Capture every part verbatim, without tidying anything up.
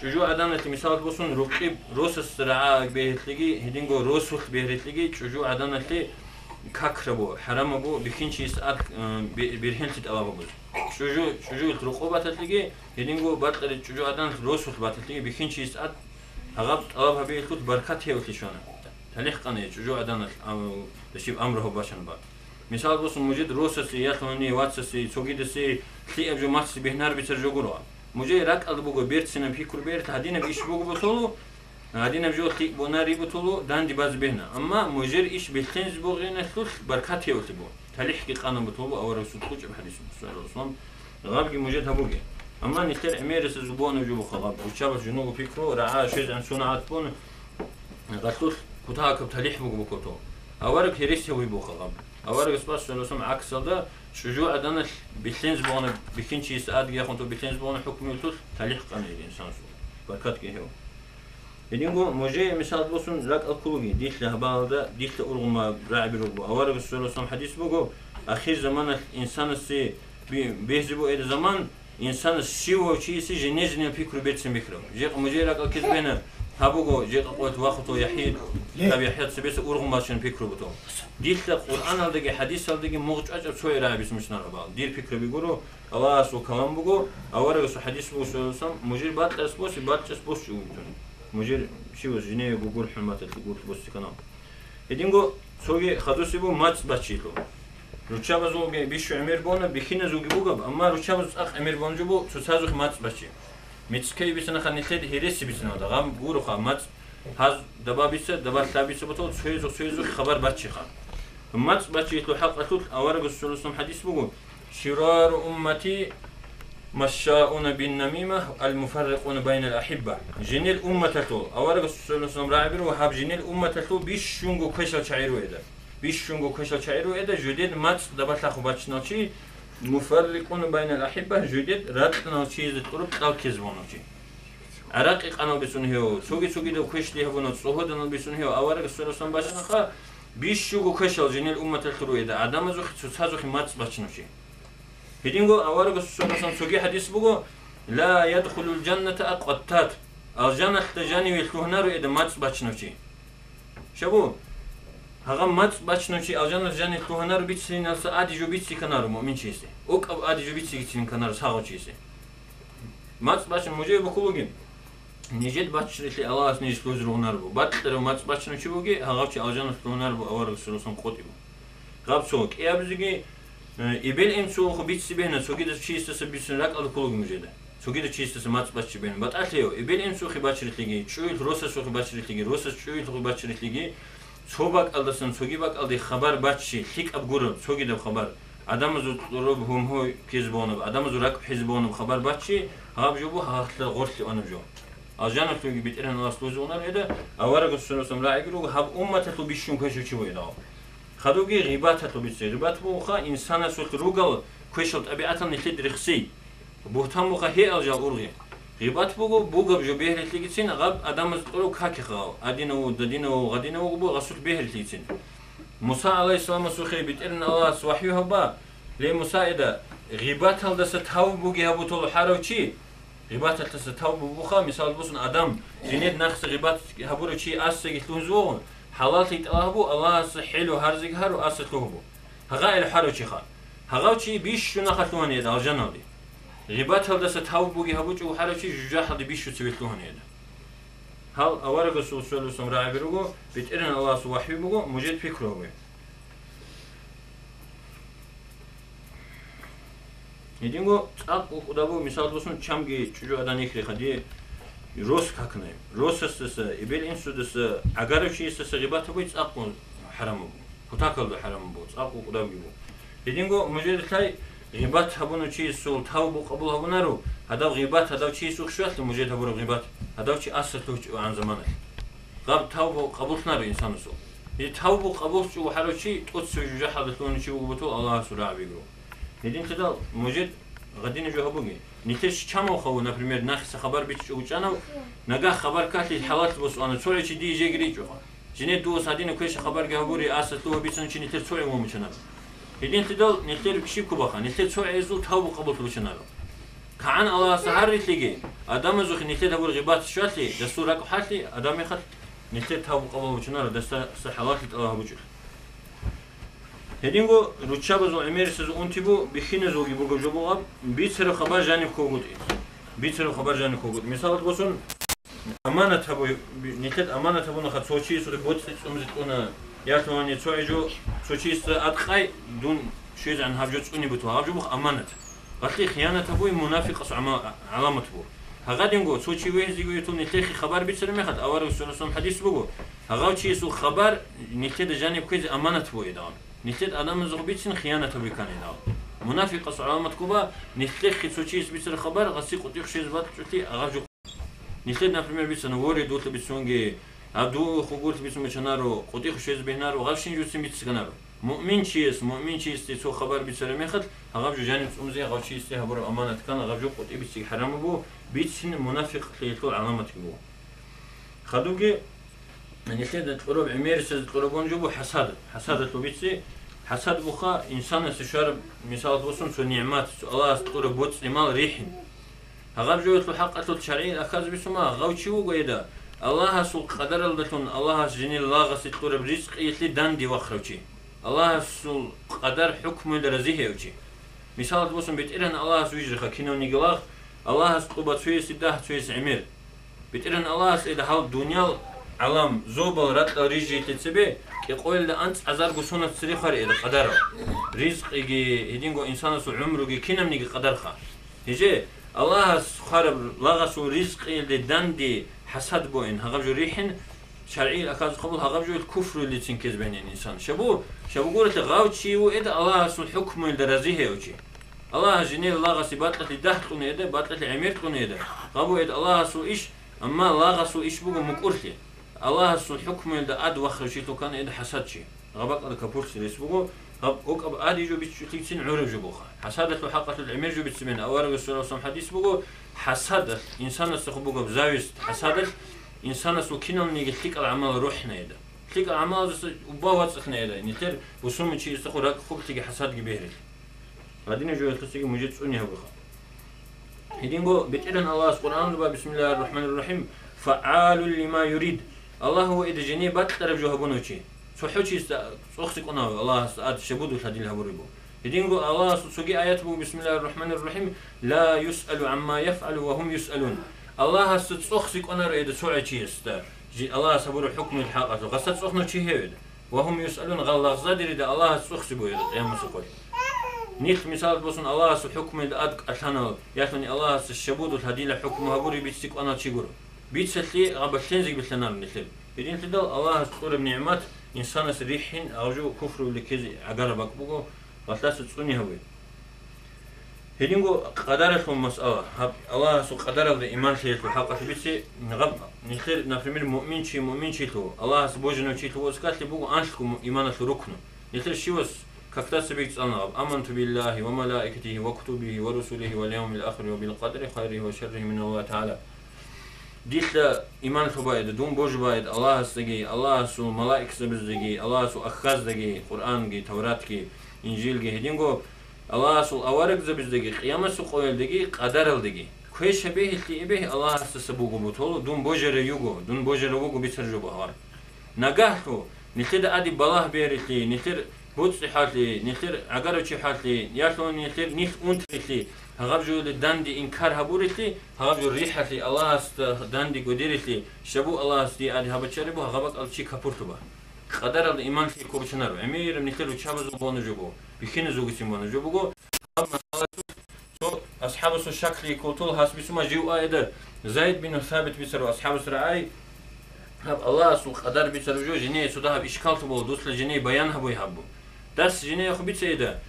ЧӀужугӀаданалъе, мисал босун, рукъиб росас рагӀа бегьилъиги, гьединго росулъ бегьилъиги, чӀужугӀаданалъе какрабу, хӀарамабу, бихьинчияс ад, э, бе-, бергьенлъи тӀалаб гьабуз. ЧӀужу-, чӀужуялъ рукъо баталъиги, гьединго бакьараб чӀужугӀаданалъ росулъ баталъиги, бихьинчияс ад гьаб тӀалаб гьабиялъул баркат гьевлъи щвана. ТалихӀ къана чӀужугӀаданалъ, а, дашиб амру гьаб бачан ба. Мисал босун, мужид росасе, я лъугьани вацасе, цогидасе лъиаб жо мацлъи бегьнарабицар жо гуро. Мужей ракӀалда буго берцинаб пикру бегьилъ, гьадинаб иш буго бутулу, гьадинаб жо лъикӀ бунариб бутулу, данде базе бегьна. Амма мужер иш бихьинзе бугъиналъулъ баркат гьевлъи бу. ТалихӀги къана бутулу, аварагасул кьучӀаб хӀадис, саллаллагьу гӀалайгьи ва саллам, гъабги мужед гьабуге. Амма нилъер гӀемерисез бугоанаб жо буха гъаб, руччабаз жунуго пикру, рагӀа щвезегӀан сунагӀат бун, гъалъулъ кутакаб талихӀ буго букото. Авараг гьересияв буха гъаб. Аварагас, саллаллагьу гӀалайгьи ва саллам, гӀаксалда чӀужугӀаданалъ бихьинзе бугъана, бихьинчияс адги яхун то бихьинзе бугъана хӀукмуялъулъ талихӀ къана гьел инсанасул. Баркатги гьев. Гьединго мужей мисал босун ракӀал кколуги, дилъа гьабаалда, дилъа ургъума рагӀаби руго. Аварагас, саллаллагьу гӀалайгьи ва саллам, хӀадис буго, ахир заманалъ инсанасе би-, бегьзе буэда заман, инсанас щивав чиясе жене-жене пикру берцин бихьарав. Жекъа мужей ракӀал ккезе бегьна, гьаб буго, жекъа къоялъ вахутав ЯхӀи, китаб ЯхӀя цебеса ургъумачӀун пикру бутав. Дилъа Къуръаналдаги хӀадисалдаги мугъ чӀвачӀаб цо рагӀабица муцӀнарабал. Дир пикраби гуро, Аллагьасул калам буго, аварагасул хӀадис буго, саллаллагьу гӀалайгьи ва саллам, мужир бакьарас боси, бакьарас босчӀо витун. Мужир щивас жинее гугур хӀурматалъе гурлъ босси канал. Гьединго цоги хадуси бу мацӀ бачилъу. Руччабазулги бищу гӀемер бона, бихьиназулги бугаб, амма руччабаз цӀакъ гӀемер бон жо бу цоцазухъ мацӀ бачи. МицӀкей бицанаха нилъеда гьереси бицанада, гъам гуроха мацӀ гьаз даба бица, даба лъаб бица бутал, цоязухъ, цоязухъ хабар бачиха. МацӀ бачилъу хӀакъалъулъ аварагасул саллаллагьу гӀалайгьи ва саллам хӀадис буго, «Ширару уммати машшауна бин намима, ал муфаррикъуна байнал ахӀибба». Жинел умматалъул, аварагас, саллаллагьу гӀалайгьи ва саллам, рагӀаби руго, гьаб жинел умматалъул бищунго квешал чагӀи руэда. Бищунго квешал чагӀи руэда, жудед мацӀ дабалъахъу бачиналчи, муфаррикъуна байнал ахӀибба, жудед ракьаналчиязда тӀураб кьал ккезабуналчи. ГӀаракъи къанал бицун гьев, цоги-цогидав квешлъи гьабуна, цӀогьоданал бицун гьев, аварагас, саллаллагьу гӀалайгьи ва саллам, бачанаха, бищунго квешал жинел умматалъул руэда, гӀадамазухъе, цоцазухъе мацӀ бачиналчи. Гьединго аварагасул цоги хӀадис буго, «Ла ядхулул жанната акъваттат», алжаналъда жаниве лъугьунаро эда мацӀ бачнав чи. Шабу, гьагъа мацӀ бачнав чи алжаналъ жанив лъугьунаро бицлъиналса ади жо бицлъи канаро муъминчиясе. ОкӀаб ади жо бицлъи гицин канаро сагъав чиясе. МацӀ бачун мужей букулугин. Нижед баччарилъи Аллагьас ниж лъузе ругъунарбу. Бакьарав мацӀ бачнав чи вуги, гьагъав чи алжаналъ лъугьунарбу аварагасул русан къотӀи буго. Гъаб цо кӀиабизеги, э, эбел-инсухъ бицци бегьна, цогидаз чиясдаса бицун ракӀалда кколуги мужеда. Цогидаз чиясдаса мацӀ баччи бегьна. БатӀалъи гьев, эбел-инсухъе бачрилъиги, чӀуйил росасухъе бачрилъиги, росас чӀуйилухъе бачрилъиги, цо бакӀалдасан цоги бакӀалде хабар баччи, лъикӀаб гураб, цогидаб хабар. Адамазул тӀураб гьумгьу ккезбугьунаб, адамазул ракӀ хӀезбугьунаб хабар баччи, гьаб жо бу гьалхьла гъорлъи анаб жо. Алжаналъуги БетӀергьан Аллагьас лугьузе унар эда, аварагасул саллаллагьу гӀалайгьи ва саллам рагӀиги руго, гьаб умматалъул бищун квешав чи вугев. Хадуги гъибаталъул бицци. Гъибат бугоха инсанасулъ ругал квешал тӀабигӀатал нилъеда рехси. Бугьтан бугоха гьеал жал ургъи. Гъибат буго бугаб жо бегьрилъигицин гъаб адамаз тӀурав какихъав, адинав, дадинав, гъадинав буго гъасулъ бегьрилъигицин. Муса гӀалайгьиссаламасухъе БетӀергьан Аллагьас вахӀю гьаба, ле, Муса эда, гъибаталдаса тавбуги гьабутал хӀарав чи, гъибаталдаса тавбу буха, мисал бусун, адам, жинед нахъса гъибат гьабурав чи асаги лъугьунзе вугъун, хӀалаллъи тӀалабу, Аллагьас хӀелу гьарзиги гьару, аса лъугьбу. Гьагъа ил хӀарав чиха. Гьагъав чи бищунаха лъугьанияд алжаналде. Гъибаталдаса тавбуги гьабучӀев хӀарав чи жужахӀалде бищуцеве лъугьанияда. Гьал аварагасул саллаллагьу гӀалайгьи ва саллам рагӀаби руго, БетӀергьан Аллагьасул вахӀю буго, мужед пикру гьабе. Гьединго цӀакъ кӀудабу, мисал босун, чамги чӀужугӀадан йихьриха, дие рос какнай. Росасдаса, эбел-инсудаса, гӀагарав чиясдаса гъибат гьабуй цӀакъ хӀарамабу, кутакалда хӀарамабу, цӀакъ кӀудабги бу. Гьединго мужедлъай гъибат гьабуна чиясул тавбу къабул гьабунаро, гьадав гъибат, гьадав чиясухъ щвалъа мужед гьабураб гъибат, гьадав чи асар лъугьчӀевгӀан заманалъ. Гъаб тавбу къабуллъанаро инсанасул. Гьеб тавбу къабуллъчӀев хӀарав чи тӀоцеве жужахӀалда лъугьунев чи вуго бутул Аллагьасул рагӀабигу. Гьединлъидал мужед гъадина жо гьабуге. Нилъер чамав хаву, например, нахиса хабар бичӀчӀого чӀанав, нагагь хабар калъи хӀалалъ босуана, цо гӀечи дие жеги ричӀоха. Жине дуос гьадина квеша хабарги гьабури, аса лъугьа бицана чи нилъер цо гӀев вамучанаб. Гьединлъидал нилъер щиб кубаха, нилъер цо гӀезул тавбу къабуллъ бучанаро. КигӀан Аллагьас гьаррилъиги, адамазухъе нилъеда гьабур гъибат щвалъи, дасул ракӀ хӀалъи, адам мехалъ нилъер тавбу къабул гьабичӀунаро, даса хӀалаллъи тӀалаб гьабичӀолъи. Гьединго руччабазул гӀемерисезул унти бу бихьиназулги бугеб жо бугаб, бицараб хабар жаниб ккогутӀи. Бицараб хабар жаниб ккогутӀи. Мисалалъ босун, аманат гьабуй, нилъер аманат гьабунаха цо чиясухъе боцӀи цӀумзи кьуна, ялъугьани цо гӀежо цо чиясда аткъай, дун щвезегӀан гьаб жо цӀуни бутула, гьаб жо бух аманат. Гъалъи хиянат гьабуй мунафикъас гӀама-, гӀаламат бу. Гьагадинго цо чи вегьизего ютун нилъехъе хабар бицараб мехалъ, аварагас саллаллагьу гӀалайгьи ва саллам хӀадис буго, гьагав чиясул хабар нилъеда жаниб кквезе аманат бу эдал. Нилъед адамазухъ бицин хиянат гьабикан эдал. Мунафикъас гӀаламат ккоба, нилъехъе цо чияс бицараб хабар гъаси къутӀихъ щвезе бачӀулъи агъаб жо. Нилъед, например, бицана, воре, дулъа бицунги, гьаб дуе хугурлъи бицун бачанаро, къутӀихъ щвезе бегьнаро, гъаб щин жуцин бицциканаро. Муъминчияс, муъминчиясде цо хабар бицараб мехалъ, гьаб жо жаниб цӀумзе, гьав чиясде гьабураб аманат ккан, гьаб жо къутӀи бициги хӀарамаб бу, бицин мунафикълъиялъул гӀаламатги бу. Хадубги, нилъеда кьураб гӀемерисезда кьураб бон жо бу хӀасад. ХӀасадалъул бици, хӀасад буха инсанасе щвараб, мисалалъ босун, цо нигӀмат, цо Аллагьас кьураб боцӀи-мал рихӀин. Гьагъаб жоялъул хӀакъалъулъ шаргӀи ахьазаб бицума, гъав чи вуго эда, Аллагьасул къадаралдалъун Аллагьас жинил лагъасе кьураб ризкъиялъе данде вахрав чи, Аллагьасул къадар-хӀукмуялда рази гьев чи. Мисалалъ босун, БетӀергьан Аллагьас вижиха кинавниги лагъ, Аллагьас кьуба цоясе дагь, цоясе гӀемер. БетӀергьан Аллагьас эда гьал дуниял гӀалам, зобал, ракьал рижиялъе цебе кӀикъоялда анцӀазарго соназ цере хвари эда къадарал. Ризкъиги, гьединго инсанасул гӀумруги кинабниги къадарха. Гьеже, Аллагьас хвараб лагъасул ризкъиялде данде хӀасад боин, гьагъаб жо рихӀин, шаргӀиял ахьазухъабул гьагъаб жоялъ куфруялдецин ккезбейин инсан. Шабу, шабу гурелъа гъав чи ву эда Аллагьасул хӀукмуялда рази гьев чи. Аллагьас жинел лагъасе бакьалъи дагь кьуна эда, бакьалъи гӀемер кьуна эда. Гъабу эда Аллагьасул иш, амма лагъасул иш буго мукӀурлъи. Аллагьасул хӀукмуялда ад вахрав чи лъукана эда хӀасадчи. Гъабакъала капурлъи рес буго, гъаб окӀаб ади жо бичӀчӀулъицин гӀураб жо буха. ХӀасадалъул хӀакъалъулъ гӀемер жо бицци мен аварагас саллаллагьу гӀалайгьи ва саллам хӀадис буго, хӀасадалъ, инсанасда хъубугаб завист, хӀасадалъ, инсанасул киналниги лъикӀал гӀамал рухӀна эда. ЛъикӀал гӀамалаздаса убба вацӀцӀалъна эда, нилъер бусурманчи истахъу ракӀ хъублъиги хӀасадги бегьрилъ. Гьадинаб жоялъусаги мужед цӀуни гьабуха. Гьединго БетӀергьан Аллагьас Къуръаналда ба: «Бисмиллагьир рахӀманир рахӀим, фагӀалун лима юрид». Аллагь ва эда жине бакьараб жо гьабуна чи. ЦохӀо чиясда цӀохси кӀунав Аллагьасда ад шабудул гьадил гьабураб буго. Гьединго Аллагьасул цоги аят буго: «Бисмиллагьир рахӀманир рахӀим, ла юсъалу гӀамма яфгӀалу ва гьум юсъалун». Аллагьасда цӀохси кӀунаро эда цо гӀечиясда, жи Аллагьас гьабураб хӀукмуялъ хӀакъалъулъ. Гъасда цӀохнав чи гьев эда. Ва гьум юсъалун, гъал лагъзадерида Аллагьас цӀухси бугеб къиямасухъе. Нилъ, мисал босун, Аллагьасул хӀукмуялда ад кӀалъанал, ялъуни Аллагьасда шабудул гьадила хӀукму гьабури бицци кӀванал чи гуро. Бицалъи гъабалъензеги билълъанарун нилъер. Гьединлъидал Аллагьас кьураб нигӀмат инсанас рихӀин, гьав жо куфруялде ккезе гӀагараб бакӀ буго, гъалъаса цӀуни гьаве. Гьединго къадаралъул масъала. Гьаб Аллагьасул къадаралда иман лъеялъул хӀакъалъулъ бице, гьаб нилъер, например, муъминчи, муъминчилъул, Аллагьас божинав чилъул воскалъи буго анлъго му-, иманалъул рукну. Нилъер щивас как-то цебе цӀална гьаб: «Аманту биллагьи ва малаикатигьи ва кутубигьи ва русулигьи вал явмил ахири ва бил къадри хайригьи ва шарригьи миналлагьи тагӀала». Дилъа иман лъубаида, дун божубаида Аллагьасдаги, Аллагьасул малаикзабаздаги, Аллагьасул аххаздаги, Къуръанги, Тавратги, Инжилги, гьединго Аллагьасул аварагзабаздаги, къиямасул къоялдаги, къадаралдаги. Квеша бегьилъи эбегь Аллагьасдаса буго бутол, дун божарав юго, дун божарав вуго бицар жо багьар. Нагагьлъу, нилъеда ади балагь берилъи, нилъер боцӀи хӀалъи, нилъер гӀагарав чи хӀалъи, ялъуни нилъер нилъ унтрилъи, гьагъаб жоялде данде инкар гьабурилъи, гьагъаб жо рихӀалъи, Аллагьасда данде гведерилъи, шабу Аллагьас дие ади гьабачарабу, гьагъаб бакӀал чи капурлъуба. Къадаралда иман лъикӀ ккобичанаро, гӀемераб нилъер руччабазул боно жо буго, бихьиназулгицин боно жо буго. Гьаб масъалатулъ цо асхӀабасул шаклъи кколтол гьас бицума жив аэда, Зайд бин Сабит бицарав асхӀабас рагӀай, гьаб Аллагьасул къадар бицараб жо, жинее цо дагьаб ишкал лъубала, дусла жинее баян гьабуй гьаб. Дас жинеехъ бицаэда,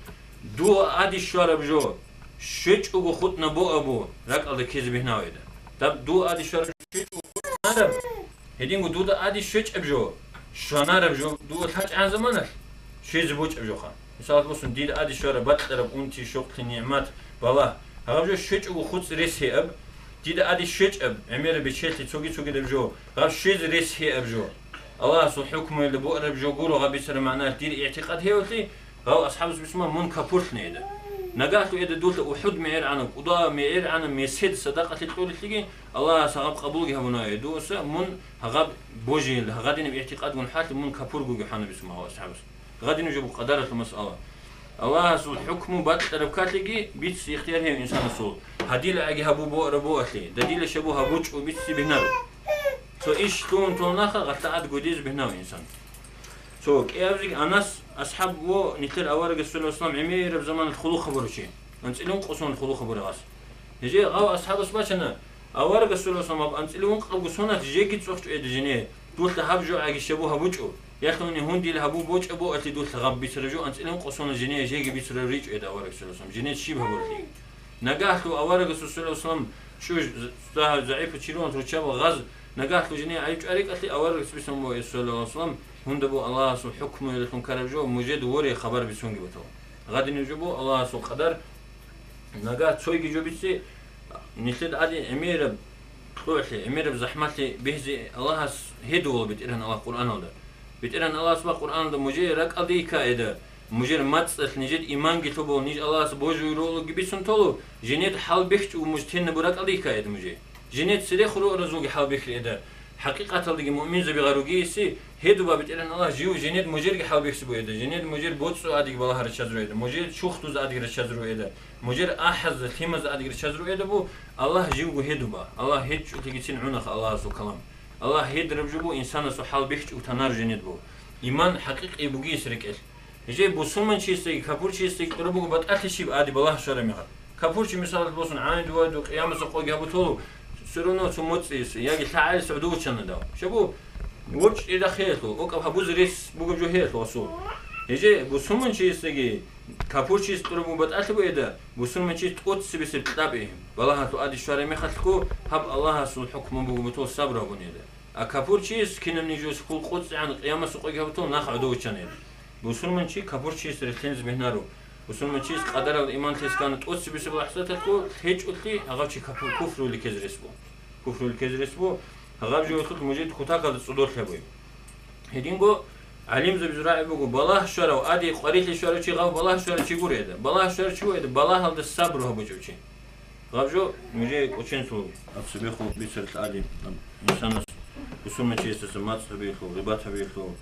дуа ади щвараб жо, щвечӀого хутӀна бо абу, ракӀалда ккезе бигьнавайда. Даб дуа ади щвараб жо, щвечӀого хутӀнараб, гьединго дуда ади щвечӀеб жо, щванараб жо, дуа лъачӀан заманалъ щвезе бучӀеб жоха. Мисалат босун, дида ади щвараб бакьараб унти, щокълъи, нигӀмат, балагь. Гьаб жо щвечӀого хуцӀ рес гьеаб, дида ади щвечӀаб, гӀемераб бечелъи, цоги-цогидаб жо, гьаб щвезе рес гьеаб жо. Аллагьасул хӀукмуялда буараб жо гуро гьаб бицараб магӀналъ дир игӀтикъад гьевалъи, гьав асхӀабас бицума мун капурлъни эда. Нагагьлъу эда дулъа УхӀуд мегӀергӀанаб, кӀуда мегӀергӀанаб месед садакъалъе кьолелъиги, Аллагьас гьагъаб къабулги гьабуна, э, дуоса мун гьагъаб божиялда, гьагъадинаб игӀтикъадгун хӀалъи мун капургуги хӀана бицун гьав асхӀабас. Гьадинаб жо буго къадаралъул масъала. Аллагьасул хӀукму бакьараб калъиги биц ихтияр гьев инсанасул. Гьадила аги гьабу боараб боалъе, дадила шабу гьабучӀо бици бигьнаро. Цо иш лъугьун толнаха гъалъа ад гудиз бигьнав инсан. Цо кӀиабзеги Анас асхӀаб ва нилъер аварагас саллаллагьу гӀалайгьи ва саллам гӀемераб заманалъ хъулухъ гьабурав чи. АнцӀила ункъо соналъ хъулухъ гьабурав ас. Гьеже гъав асхӀабас бачана, аварагас саллаллагьу гӀалайгьи ва саллам гьаб анцӀила ункъабго соналъ жеги цӀохъчӀо эда жене, дулъа гьаб жо аги шабу гьабучӀо. Ялъуни гьундила гьабу бочӀа боалъе дулъа гъаб бицараб жо анцӀила ункъо соналъ жене жеги бицараб ричӀо эда аварагас саллаллагьу гӀалайгьи ва саллам. Жене щиб гьабуралъи? Нагагьлъу аварагасул саллаллагьу гӀалайгьи ва саллам чӀуж загӀипа чирун руччабал гъаз, нагагьлъу жине гӀайиб чӀварикӀалъе аварагас бицун буго, саллаллагьу гӀалайгьи ва саллам, гьунда буго Аллагьасул хӀукмуялъун караб жо, мужед воре хабар бицунги батала. Гъадинаб жо буго Аллагьасул къадар, нагагь цойги жо бице, нилъеда гӀади гӀемераб кьогӀлъи, гӀемераб захӀмалъи бихьизе Аллагьас гьедувала БетӀергьан Аллагь Къуръаналда. БетӀергьан Аллагьас ба Къуръаналда мужее ракӀалде йиккаэда, мужер мацӀалъ нижер иманги лъубал, ниж Аллагьас божуй рологи бицун толу, женед хӀалбихьчӀу муж теннабу ракӀалде йиккаэда мужее. Женед церехъ руаразулги хӀалбихьеда, хӀакъикъаталдаги муъминзаби гъаругияси, гьедуба БетӀергьан Аллагь жив женед мужерги хӀалбихьзе буэда, женед мужер боцӀу адиг балагьа рачаз руэда, мужер чухдуз адиг рачаз руэда, мужер ахӀаз, лъимаз адиг рачаз руэда бу, Аллагь живго гьедуба, Аллагь гьечӀолъигицин гӀунах Аллагьасул калам. Аллагь гьедраб жо бу инсанасул хӀалбихьчӀу танар женед бу. Иман хӀакъикъи бугес рекӀелъ. Гьеже бусурманчиясдаги капурчиясдаги кьураб буго батӀалъи щиб ади балагь щвараб мехалъ. Капурчи, мисалалъ босун, гӀайнду вайду къиямасул къоги гьабутолу, все равно цо моцӀиялъ яги лъагӀалилъ гӀодов вачана дав. Шабу, ворчӀи рахъеялъул, окӀаб гьабузе рес бугеб жо гьеялъул асул. Гьеже бусурманчиясдаги капурчияс кьураб буго батӀалъи буэда, бусурманчияс тӀоцебесеб кьабе, балагьалъул ади щвараб мехалъго, гьаб Аллагьасул хӀукму буго бутол сабру гьабунеда. А капурчияс кинаб нижес хьул къоцӀигӀан къиямасул къоги гьабутал нах гӀодов вачанел. Бусурманчи капурчияс релълъинзе бигьнаро. Бусурманчияс къадарал иман лъескана тӀоцебесеб лахӀзаталъго лъечӀолъи гьагъав чи капур, куфрули ккезе рес бу. Куфрули ккезе рес бу, гьагъаб жо вехулъ мужид кутакалда цӀудорлъ гьабуй. Гьединго гӀалимзабиз рагӀи буго, балагь щварав, ади къварилъи щварав чи гъав балагь щварав чи гуреда. Балагь щварав чи вуэда, балагьалда сабру гьабучӀев чи. Гъаб жо нужее кӀоченлъул, цебехун бицарилъ ади, инсанас бусурманчиясдаса мацӀ гьабиялъул, гъибат гьабиялъул,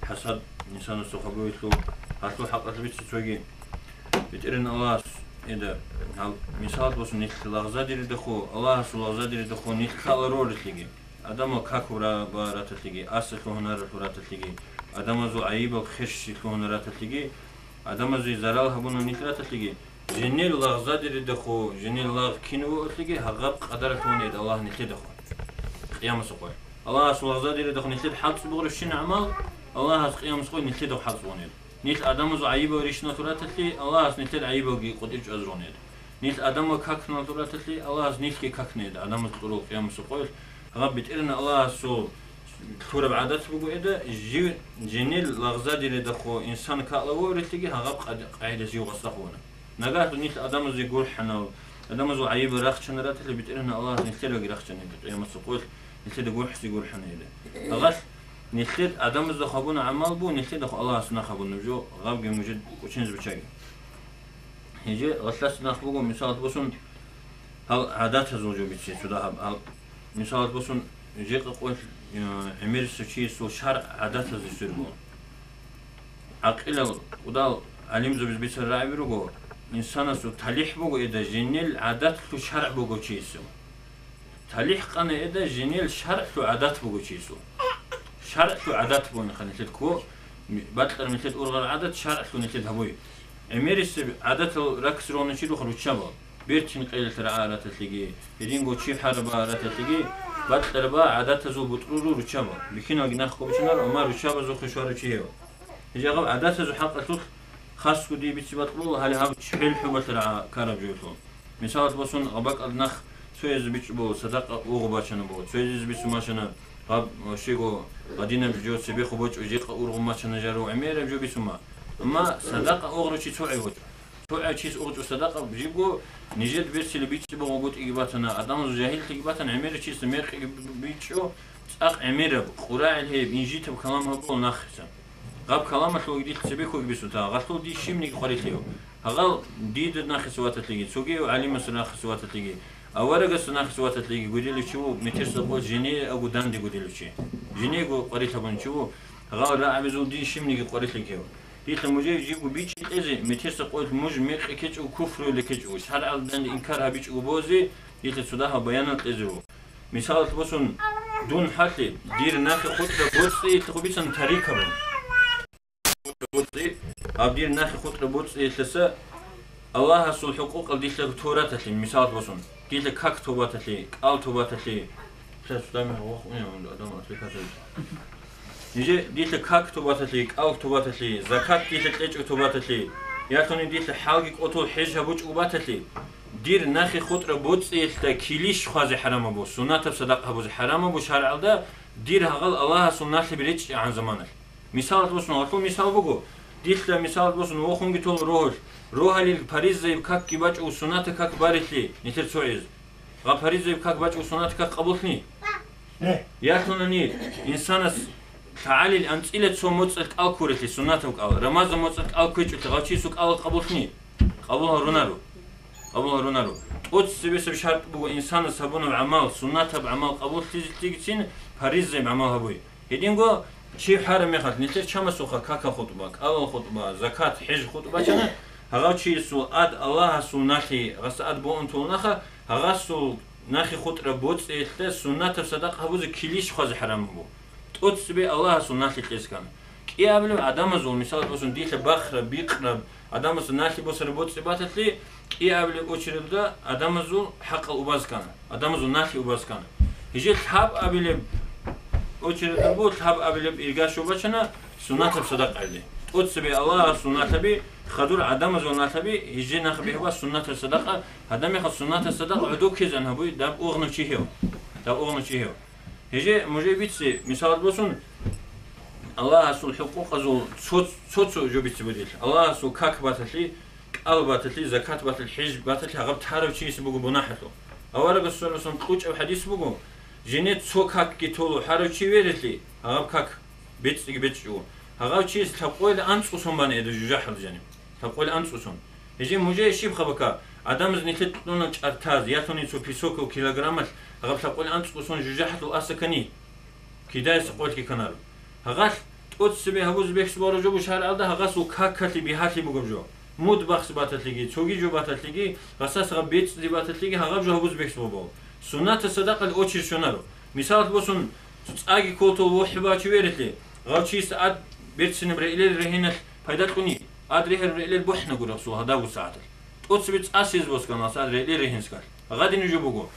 хӀасад инсанасухъ гьабиялъул, гьалъул хӀакъалъ бице цоги. БетӀерин Аллагьас эда, гьал, мисалат босун, нилъ лагъзадередахъо, Аллагьасул лагъзадередахъо нилъ ккала рорелъиги, адамал каку ра-, ба раталъиги, асалъугьунаралъу раталъиги, адамазул гӀайибал херщилъугьуна раталъиги, адамазе зарал гьабуна нилъ раталъиги, Женел лагъзадередахъо, женел лагъ кин вугьалъиги гьагъаб къадаралъуван эд Аллагь нилъедахъо. Къиямасухъе. Аллагьас лагъзадередахъо нилъед хӀалцӀи бугъурабщин гӀамал, Аллагьас къиямасухъе нилъедахъо хӀалцӀуван эд. Нилъ адамазул гӀайибал рищиналъураталъи, Аллагьас нилъед гӀайибалги къотӀир чӀвазурун эд. Нилъ адамал какналъураталъи, Аллагьас нилъги какна эд, адамаз кьурул къиямасухъе. Гьаб бетӀерина Аллагьасул лъураб гӀадат буго эда, жив женел лагъзадередахъо инсан ккала вугьарилъиги гьагъаб къад-, къагӀида жив гъасдахъувана. Нагагь нилъ адамазе гурхӀанал, адамазул гӀайибал рахчана раталъе, бетӀергьан Аллагьас нилъедаги рахчана гьеб къиямасул къоялъ, нилъеда гурхӀси гурхӀана гьеле. Гьагъалъ нилъед адамазда хабуна гӀамал бу, нилъеда хъу Аллагьас нах гьабуна жо, гъабги мужид кӀоченз бичаги. Гьеже гъалъас нах буго, мисалат босун, гьал гӀадатазул жо бице цо дагьаб, гьал, мисалат босун, жекъа къоялъ, э, гӀемерисев чиясул шаргӀ гӀадатазе свербун. ГӀакъилал кӀудал гӀалимзабиз бицараб рагӀаби руго, инсанасул талихӀ буго эда женел гӀадатлъу шаргӀ буго чиясул. ТалихӀ къана эда женел шаргӀлъу гӀадат буго чиясул. ШаргӀлъу гӀадат бугониха нилъед кко, бакьар нилъед ургъар гӀадат шаргӀлъу нилъед гьабуй. ГӀемерисеб гӀадатал ракс рогьна чи руха руччабал. Бертин къелалъ рагӀа раталъиги, гьединго чи хӀараба раталъиги, бакьарба гӀадатазул бутӀруру руччаба. Бихьиналги нахъ ккобичанар, амма руччабазухъе щварав чи гьев. Гьеб жагъаб гӀадатазул хӀакъалъулъ хасго дие бице батӀрул, гьале гьаб чӀел хӀубалъ рагӀа караб жоялъул. Мисалат босун, гъабакӀал нах цоязе бичӀчӀу бо, садакъа угъу бачана бо, цоязе бицун бачана, гъаб, щего, гъадинаб жо цебехъу бочӀо, жекъа ургъу бачана жару, гӀемераб жо бицун ба. Амма садакъа угъру чи цо гӀев вачӀо. ТугӀав чияс урчӀу садакъа жибго, нижер берцила бичӀчӀи бугъугутӀиги батана, адамазул жагьиллъиги батана, гӀемерав чиясда мекъиги бичӀчӀо, цӀакъ гӀемераб, къурагӀел гьеб, инжитаб калам гьабула нахица. Гъаб каламалъулги дихъ цебе ккоги бисута, гъалъул дий щибниги къварилъев. Гьагъал дида нахъе ваталъиги, цогияв гӀалимас нахъе ваталъиги, аварагас нахъе ваталъиги гурелев чи ву, метерса къо жине агу данде гурелев чи. Жинего къварилъ гьабун чи ву, гьагъал рагӀабизул дий щибниги къварилъикев. Дилъа мужей жибго бичӀчӀи кьезе, метерса къоялъ муж мекъи ккечӀев куфруялъе ккечӀев, шаргӀалда данде инкар гьабичӀого бозе, дилъа цо дагьаб баянал кьезе ву. Мисалалъ босун, дун хӀалъи, дир нахъе хутӀра боцӀцӀиялъухъ бицан тарикабун. ХутӀра боцӀцӀи, гьаб дир нахъе хутӀра боцӀцӀиялъаса Аллагьасул хӀукъукъал дилъа тораталъе, мисалалъ босун, дилъа как тобаталъе, кӀал тобаталъе, Сейчас туда мы вахуем, Адам отвлекается. Нижер дилъа как тобаталъе, кӀал тобаталъе, закат дилъа кьечӀо тобаталъе, ялъуни дилъа хӀалги кӀотол хӀеж гьабучӀого баталъе, дир нахъе хутӀра боцӀцӀиялъа килищ хвазе хӀарамабу, суннатаб садакъ гьабузе хӀарамабу шаргӀалда, дир гьагъал Аллагьасул налъиби речӀчӀагӀан заманалъ. Мисалалъ босун, гьалъул мисал буго, дилъа мисалалъ босун, вохунги тол рогьулъ, рогьалил париззайиб какги бачӀо суннатаб как барилъи, нилъер цо гӀез. Гъаб париззайиб как бачӀо суннатаб как къабуллъни? Э. Ялъунани инсанас лъагӀалил анцӀила цо моцӀалъ кӀал ккурелъи, суннатав кӀал, рамазан моцӀалъ кӀал кквечӀолъи, гъав чиясул кӀал къабуллъни? Къабул гьарунаро. Къабул гьарунаро. ТӀоцебесеб шартӀ буго инсанас гьабунаб гӀамал, суннатаб гӀамал къабуллъизлъигицин париззайиб гӀамал гьабуй. Гьединго чи хӀараб мехалъ, нилъер чамасулха какал хутӀба, кӀалал хутӀба, закат, хӀеж хутӀба чана, гьагъав чиясул ад Аллагьасул налъи гъасда ад буун тулунаха, гьагъасул нахъе хутӀра боцӀиялъа суннатаб садакъ гьабузе килищ хвазе хӀарамабу. ТӀоцебе Аллагьасул налъи кьезкана. КӀиабилеб гӀадамазул, мисалалъ босун, дилъа бахраб, бикъраб, гӀадамасул налъи босараб боцӀи баталъи, кӀиабилеб очередда гӀадамазул хӀакъал убазкана, гӀадамазул налъи убазкана. Гьеже лъабабилеб очередда бу, лъабабилеб иргашо бачана суннатаб садакъайде. ТӀоцебе Аллагьасул налъаби, хадур гӀадамазул налъаби, гьеже нахъ бихьба суннатаб садакъа, гьадамихъа суннатаб садакъа гӀодов ккезан гьабуй, даб угънав чи гьев. Даб угънав чи гьев. Гьеже мужей бице, мисалат босун, Аллагьасул хӀукъукъазул цо-, цо-цо жо бице будил. Аллагьасул как баталъи, кӀал баталъи, закат баталъи, хӀеж баталъи гьагъаб тарав чиясе буго бунагьалъу. Аварагас саллаллагьу гӀалайгьи ва саллам кьучӀаб хӀадис буго, жене цо какги толу хӀарав чи верилъи, гьагъаб как бецӀиги бецӀчӀо. Гьагъав чияс лъабкъоялда анцӀго сон бана эда жужахӀал жаниб. Лъабкъоялда анцӀго сон. Гьеже мужей щиб хабака, адамаз нилъе кьуна чӀартаз, ялъуни цо песокал килограммалъ, гьаб лъабкъоялда анцӀго сон жужахӀалъул асакани. Кидайса къолъги канаро. Гьагъалъ тӀоцебе гьабуз бехс баро жо бушаралда гьагъасул какалъи бигьалъи бугаб жо. Муд бахс баталъиги, цоги жо баталъиги, гъасас гьаб бецӀли баталъиги гьагъаб жо гьабуз бехс бабал. Суннатас садакъали очир щонаро. Мисалат босун, цӀаги колтол вохӀи бачи верилъи, гъав чияс ад берцинаб регӀлел регьиналъ пайда кьуни, ад регьел регӀлел бухӀнагураб сул гьадабго сагӀаталъ. ТӀоцебе цӀасиз боскан асад регӀлел регьинскалъ. Гъадин жо буго.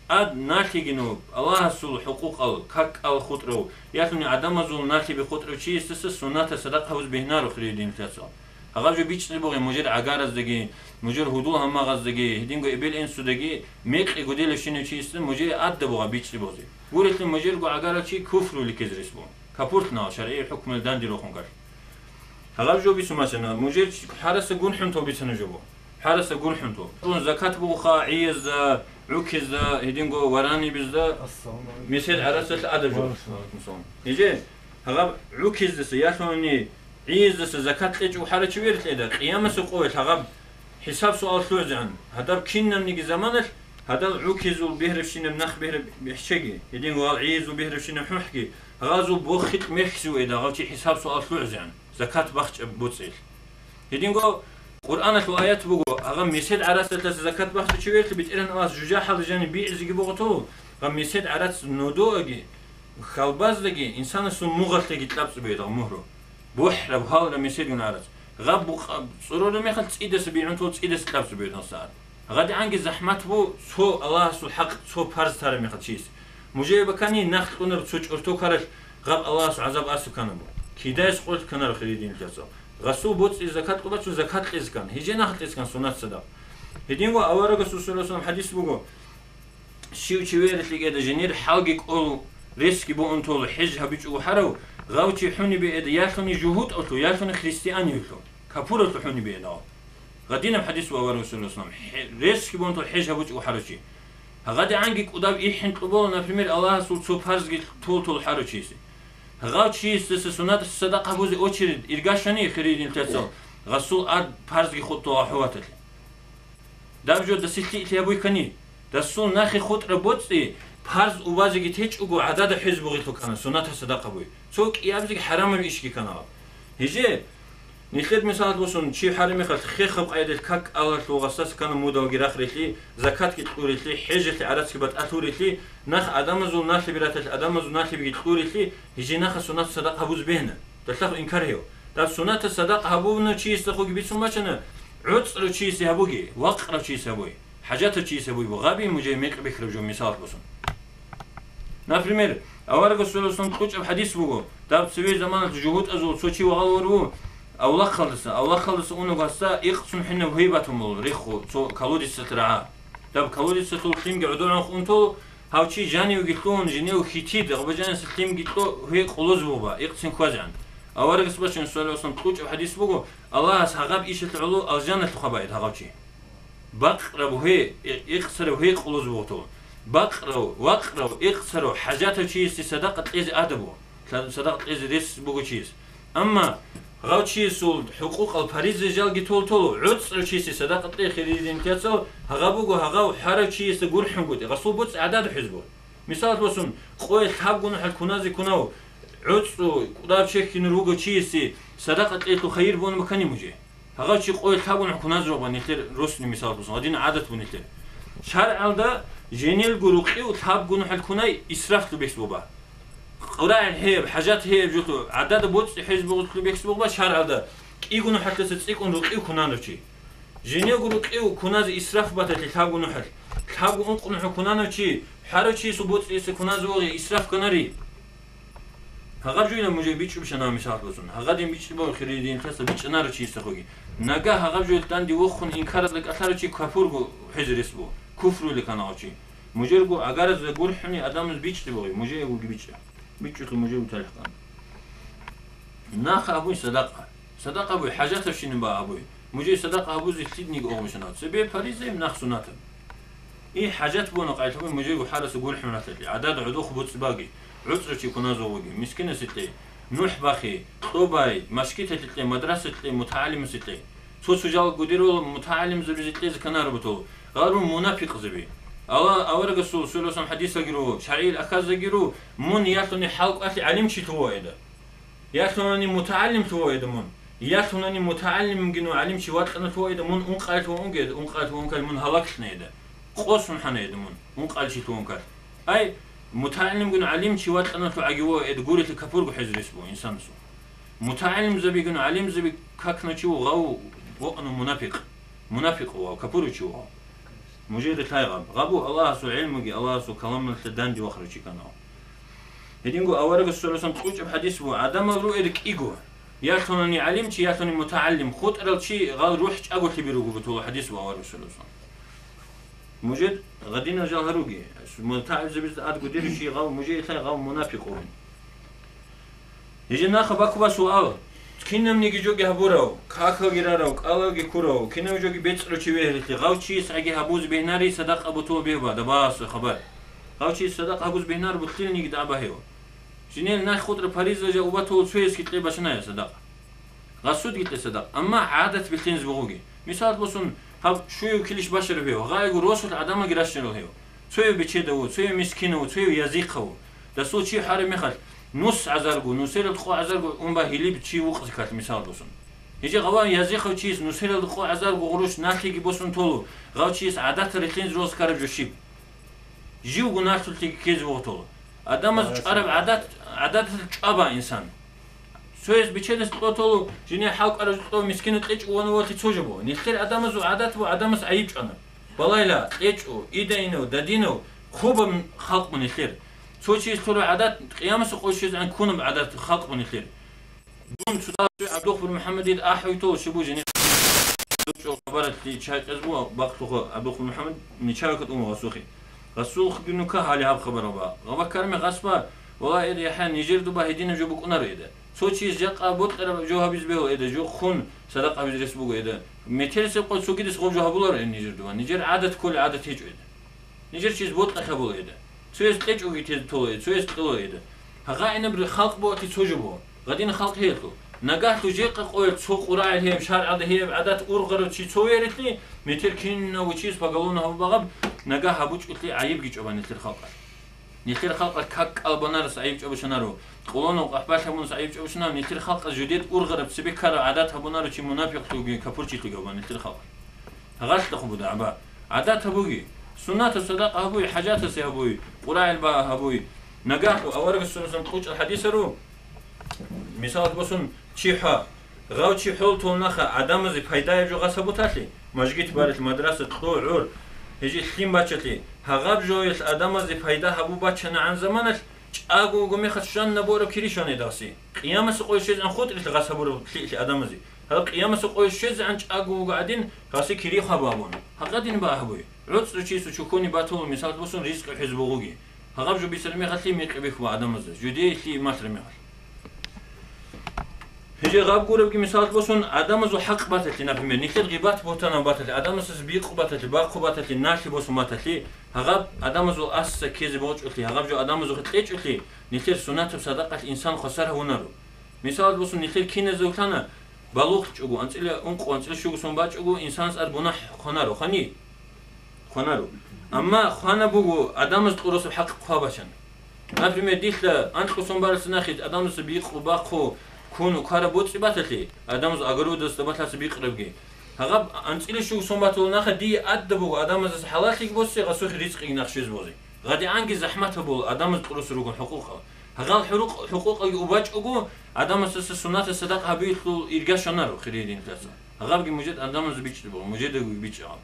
Ад налъигинав, Аллагьасул хӀукъукъал, каккал хутӀрав, ялъуни гӀадамазул налъиби хутӀрав чиясдаса суннатас садакъа гьабуз бегьнаро хирияб динлъацал. Гьагъаб жо бичӀчӀи бугъи мужер гӀагараздеги, мужер гьудул-гьамагъаздаги, гьединго эбел-инсудаги мекъи гуделев щинав чиясда мужее адда бугъа бичӀчӀи бугъи. Гурелъул мужерго гӀагарал чи куфруликез рес бугъ. Капурлънал шаргӀи хӀукмуялда дандирухъун калъ. Гьагъаб жо бицун бачана, мужер хӀараса гурхӀун тол бицана жо бугъ. ХӀараса гурхӀун тол. Гьун закат бугъуха гӀиязда, гӀукезда, гьединго варанибезда, Ассаламу алейкум. Месед гӀарасалъ адаб жо. Ва алейкум салам. Гьеже, гьагъаб гӀукездаса, ялъуни гӀиездаса закат кьечӀев хӀарачи верилъ эда, къиямасеб къоялъ гьагъаб хӀисаб-суал лъугӀизегӀан. Гьадаб кинабниги заманалъ, гьадал гӀукезул бегьрабщинаб нах бегьраб бихчеги, гьединго гьал гӀиезул бегьрабщинаб хӀухӀги, гьагъазул боххикь мехьсив эда, гъав чи хӀисаб-суал лъугӀизегӀан. Закат бахча буцӀил. Гьединго Къуръаналъул аят буго, гьагъа месед гӀарацалъаса закат бахча чи верлъи, БетӀергьан Аллагьас жужахӀалда жаниб бигӀизеги бугъуту, гьаб месед гӀарац нодоаги, халбаздаги, инсанасул мугъалъеги кьабцӀи бугьедал мугьру. БухӀраб, гьалра меседгун гӀарац. Гъаб букъа цӀурора мехалъ цӀидаса бигӀунтул цӀидаса кьабцӀи бугьедал сагӀат. ГъадигӀанги захӀмат бу цо Аллагьасул хӀакъ, цо парз тараб мехалъ чиясе. Мужее бакани нах кьунаб цо чӀорто ккаралъ гъаб Аллагьасул гӀазаб асу кканабу. Кидайс къолъ кканарухъе гьединлъацал. Гъасул боцӀи закат къубацун закат кьезе ккан, гьеже нах кьезе ккан суннат цадахъ. Гьединго аварагасул саллаллагьу гӀалайгьи ва саллам хӀадис буго, щив чи верилъигеда женир хӀалги кӀол ресги буун толу хӀеж гьабичӀого хӀарав, гъав чи хӀунибе эда ялъуни жугьутӀавлъу, ялъуни христианивлъу, капуралъу хӀунибе эда гъав. Гъадинаб хӀадис ва аварагасул саллаллагьу гӀалайгьи ва саллам, хӀе-, ресги буун толу хӀеж гьабучӀого хӀарав чи. ГъадигӀанги кӀудаб ихӀин кьубола, например, Аллагьасул цо парзги тол-тол хӀарав чиясе. Гъав чиясдаса суннаталъ садакъа гьабузе очередь иргащани, хириял динлъацал, гъасул ад парзги хутӀула гьаваталъе. Даб жо дасилъи илъи гьабуй ккани, дасул нахи хутӀра боцӀи, парз убазеги течӀого гӀадада хӀез бугъилъу ккана, суннаталъ садакъа буй. Цо кӀиабзеги хӀарамаб ишги ккана. Гьеже, нилъер мисалат босун, чи хӀарамихъалъ хехаб къайдалъ как алалъул гъасас ккана мудалги рахърилъи, закатги кьурилъи, хӀежалъе гӀарацги батӀалъурилъи, нах адамазул налъи бираталъ адамазул налъибги кьурилъи, гьеже наха суннат садакъа гьабуз бегьна. Далъахъ инкар гьев. Даб суннаталъ садакъа гьабуна чиясда хуги бицун бачана, гӀуцӀрав чиясе гьабуги, вакърав чиясе гьабуй, хӀажатав чиясе гьабуй, гъаби мужей мекъ бихьараб жо мисалат босун. Например, аварагасуласан кьучӀаб хӀадис буго, даб цеве заманалъ жугьутӀазул цо чи вагъал варву авлахъалдаса, авлахъалдаса унагасда икъцун хӀинаб гьуй батун буго рихху цо колодецалъ рагӀа. Даб колодецалъул лъимги гӀодоргӀанхъ унтул, гьав чи жанивги лъугьун, жинев хьитид, гъабажаниса лъимги кьо, гьуй къулуз бугъба, икъцин хьвазегӀан. Аварагас бачун, саллаллагьу гӀалайгьи ва саллам, кьучӀаб хӀадис буго, Аллагьас гьагъаб ишалъ гӀоло алжаналъухъа байид гьагъав чи. Бакъраб гьуй, и-, икъцараб гьуй къулуз бугъту. Бакърав, вакърав, икъцарав, хӀажатав чиясе садакъа кьезе адабу, ла-, садакъа кьезе рес буго чияс. Амма гъав чиясул хӀукъукъал париза жалги тол-толу, гӀуцӀрав чиясе садакъа кье хириял динлъацал, гьагъа буго гьагъав хӀарав чиясда гурхӀунгутӀи, гъасул боцӀи гӀадада хӀез буго. Мисалат босун, къое лъабгун хӀал куназе кунав, гӀуцӀру кӀудаб чехьин руго чиясе садакъа кьеялъул хайир бун букани мужей. Гьагъав чи къое лъабгун хӀукуназ рогъан нилъер росни мисал босун, гьадин гӀадат бун нилъер. ШаргӀалда женелго рукъив лъабгун хӀал кунай исрафлъу бехс буба. КъурагӀел гьеб, хӀажат гьеб жолъу гӀадада боцӀи хӀез бугъулъу бехс бугъба шаргӀалда кӀигун хӀалъаса цӀикӀкӀун рукъив кунанав чи. Женелго рукъив куназе исраф баталъе лъабгун хӀал. Лъабгун ункъун хӀукунанав чи, хӀарав чиясул боцӀиялъе куназе вогъи исраф канари. Гьагъаб жойилан мужей бичӀчӀуб шанав мисал босун. Гьагъадин бичӀчӀи бо хириял динлъаса бичӀчӀанаро чиясда хуги. Нагагь гьагъаб жойил данде вохун инкаразда кӀалъарав чи капурго хӀезерес бу. Куфрули канав чи. Мужерго агаразда гурхӀуни адамаз бичӀчӀи бо, мужей гуги бичӀчӀа. БичӀчӀухъе мужей уталихъан. Нах абуй садакъа. Садакъа абуй, хӀажатабщинаб абуй. Мужей садакъа абузе лъидниги огъмишанав. Цебе паризаим нах сунатаб. И хӀажат буна къайлъугъи мужейго хӀараса гурхӀун раталъе, гӀадада гӀодохъ буцӀбаги, гӀуцӀрачи куназулги, мискинасилъе, нухӀ бахи, кьо бай, машгиталъе, мадрасалъе, мутагӀалимасилъе. Цо-цо жал гудерул мутагӀалимзабизе кьезе канарабутал, гъарун мунапикъзаби. Алла аварагасул, саллаллагьу гӀалайгьи ва саллам, хӀадисагиру, шаргӀил ахазагиру, мун ялъуни хӀалкӀвалъи гӀалимчилъугьа эда. Ялъунани мутагӀалимлъугьа эда мун. Ялъунани мутагӀалимгину гӀалимчи вакьаналъугьа эда мун, ункъайлъугьа унгеда, ункъайлъугьа ункал мун гьалаглъна эда. Къосун хӀана эда мун, ункъалчилъугьа ункал. Ай, мутагӀалимгину гӀалимчи вакьаналъугьа гьавуа эда гурелъи капурго хӀезрес бу инсанасул. МутагӀалимзабигину гӀалимзаби какначи вугъав вокъну мунапикъ. Мунапикъ вугъав, капуручи вугъав. Мужеда лъай гъаб. Гъабу Аллагьасул гӀилмуги, Аллагьасул каламалъе данде вахручи канав. Гьединго аварагас саллаллагьу гӀалайгьи ва саллам кьучӀаб хӀадис буго, гӀадамал ругел кӀиго, ялъунани гӀалимчи, ялъуни мутагӀалим, хутӀарал чи гъал рухӀ чӀаголъиби руго бутула хӀадис буго аварагас саллаллагьу гӀалайгьи ва саллам. Мужед гъадинал жал гьаруги, мутагӀалимзабизда адго диру чи гъав, мужей лъай гъав мунапикъ вугин. Гьеже наха бакуба суал. Кинабниги жоги гьабурав, какалги рарав, кӀалалги ккурав, кинав жоги бецӀручи вегьрилъи, гъав чияс гӀаги гьабуз бегьнари садакъа бутула бегьба, дабааса хабар. Гъав чияс садакъа гьабуз бегьнар бутлилниги дагӀба гьев. Жинел налъ хутӀра париза жа убатула цоясги кье бачаная садакъа. Гъасудги кье садакъа. Амма гӀадат бихьинз бугъуги. Мисал босун, гьаб шуев килищ башараб гьев, гъайгу росулъ гӀадамаги ращарал гьев. Цояв бечедав ву, цояв мискинав ву, цояв язихъав ву. Дасул чи хӀараб мехалъ, нус гӀазарго, нусерал къо гӀазарго ун багьилиб чи вукъзи ккалъ мисал босун. Гьеже гъаван язихъав чияс нусерал къо гӀазарго гъурущ налъиги босун толу, гъав чияс гӀадатал рилълъинзе ролъ ккараб жо щиб? Живго налъулъиги ккезе вугьутал. Адамаз чӀвараб гӀадат, гӀадаталъ чӀваба инсан. Цояс бечедас кьотал, жине хӀалкӀараб кьо мискинав кьечӀо ванавалъи цо жо бу. Нилъер адамазул гӀадат бу адамас гӀайиб чӀванаб. Балайла, кьечӀо, идайнав, дадинав, хъубаб халкъ бу нилъер. Цо чияс лъураб гӀадат, къиямасеб къо щвезегӀан ккунаб гӀадат халкъ бу нилъер. Дун цо гьаб духъ МухӀаммадил ахӀуйтал щибу жине. ДучӀо хабаралъе чайкъаз бу бахълъуха гьаб духъ МухӀаммад ничаве катӀун васухъе. Расул хгинука гьали гьаб хабар гъаба. Гъаба карме гъасба, вала эда яхӀя нижер дуба гьединаб жо букӀунаро эда. Цо чияс жакъа бокьараб жо гьабиз бегьу эда, жо хун садакъа гьабиз рес буго эда. Метерисеб къо цогидас гъоб жо гьабуларо эда нижер дуба. Нижер гӀадат кколи гӀадат гьечӀо эда. Нижер чияс бокьа хабула эда. Цояс кьечӀоги тез тола эда, цояс кьола эда. Гьагъаинаб халкъ бугьалъи цо жо буго. Гъадин халкъ гьелъул. Нагагьлъу жекъа къоялъ цо къурагӀел гьев, шаргӀалда гьев, гӀадат ургъарав чи цо верилъи, метер кинав вучияс поголовно гьабуб багъаб, нагагь гьабучӀулъи гӀайибги чӀобан нилъер халкъалъ. Нилъер халкъалъ как кӀалбанарас гӀайиб чӀобушанаро, къолонав къахӀбалъ гьабунас гӀайиб чӀобушанаро, нилъер халкъалъ жудед ургъараб цебе ккараб гӀадат гьабунаро чи мунапикълъуги капурчилъуги гьабуна нилъер халкъалъ. Гъалъ хъубуда гӀаба. ГӀадат гьабуги, суннатаб садакъа гьабуй, хӀажатасе гьабуй, къурагӀел ба гьабуй. Нагагь аварагас цо кьучӀал хӀадисару, мисалат босун, чи хӀва, гъав чи хӀолтул наха гӀадамазе пайдаяб жо гъас гьабуталъи, мажгит барилъ, мадраса, кьу, гӀур, гьеже лъим бачалъи, гьагъаб жоялъ гӀадамазе пайда гьабу бачанагӀан заманалъ, чӀаго вуго мехалъ щванна бораб кири щвана эдагъси. Къиямасеб къоялъ щвезегӀан хутӀрилъ гъас гьабураб лъикӀлъи гӀадамазе. Гьал къиямасеб къоялъ щвезегӀан чӀаго вуго гӀадин, гъасе кири хъвабабун. Гьагъадин багьабуй. ГӀуцӀручиясул чухьони батула, мисал босун, ризкъи хӀез бугъуги. Гьагъаб жо бицараб мехалъи мекъи бихьула гӀадамазда, жудеялъе малъараб мехалъ. Гьеже гъаб гурабги мисал босун, гӀадамазул хӀакъ баталъи, например, нилъер гъибат-бугьтанав баталъи, гӀадамасдаса бикъу баталъи, бахъу баталъи, налъи босун баталъи, гьагъаб гӀадамазул асса ккезе бокьулъи, гьагъаб жо гӀадамазухъе кьечӀулъи, нилъер суннатаб садакъалъ инсан хвасар гьавунаро. Мисалалъ босун, нилъер киназда вутлана, балугълъичӀого, анцӀила ункъо, анцӀила щуго сон бачӀого, инсанас ар бунагь хванаро, хвани? Хванаро. Амма хвана буго, адамаз кьурасул хӀакъ хъвабачана. Например, дилъа анкьго сон барасда нахъе адамазда бикъу, бахъу, куну, квара боцӀи баталъи, адамаз огородасда балъаса бикърабги. Гьагъаб анцӀила щуго сон батула нахъа дие адда буго, адамазас хӀалаллъиги босе, гъасухъе рицкъиги нахъ щвез бозе. ГъадигӀанги захӀмат гьабула, адамаз кьурасул ругун хӀукъукъал. Гьагъал хӀурукъ-, хӀукъукъалги убачӀого, адамасдаса суннатаб садакъа гьабиялъул ирга щванаро, хириял динлъаса. Гьагъабги мужед адамазда бичӀчӀи буго, мужедаги бичӀчӀи гьаб.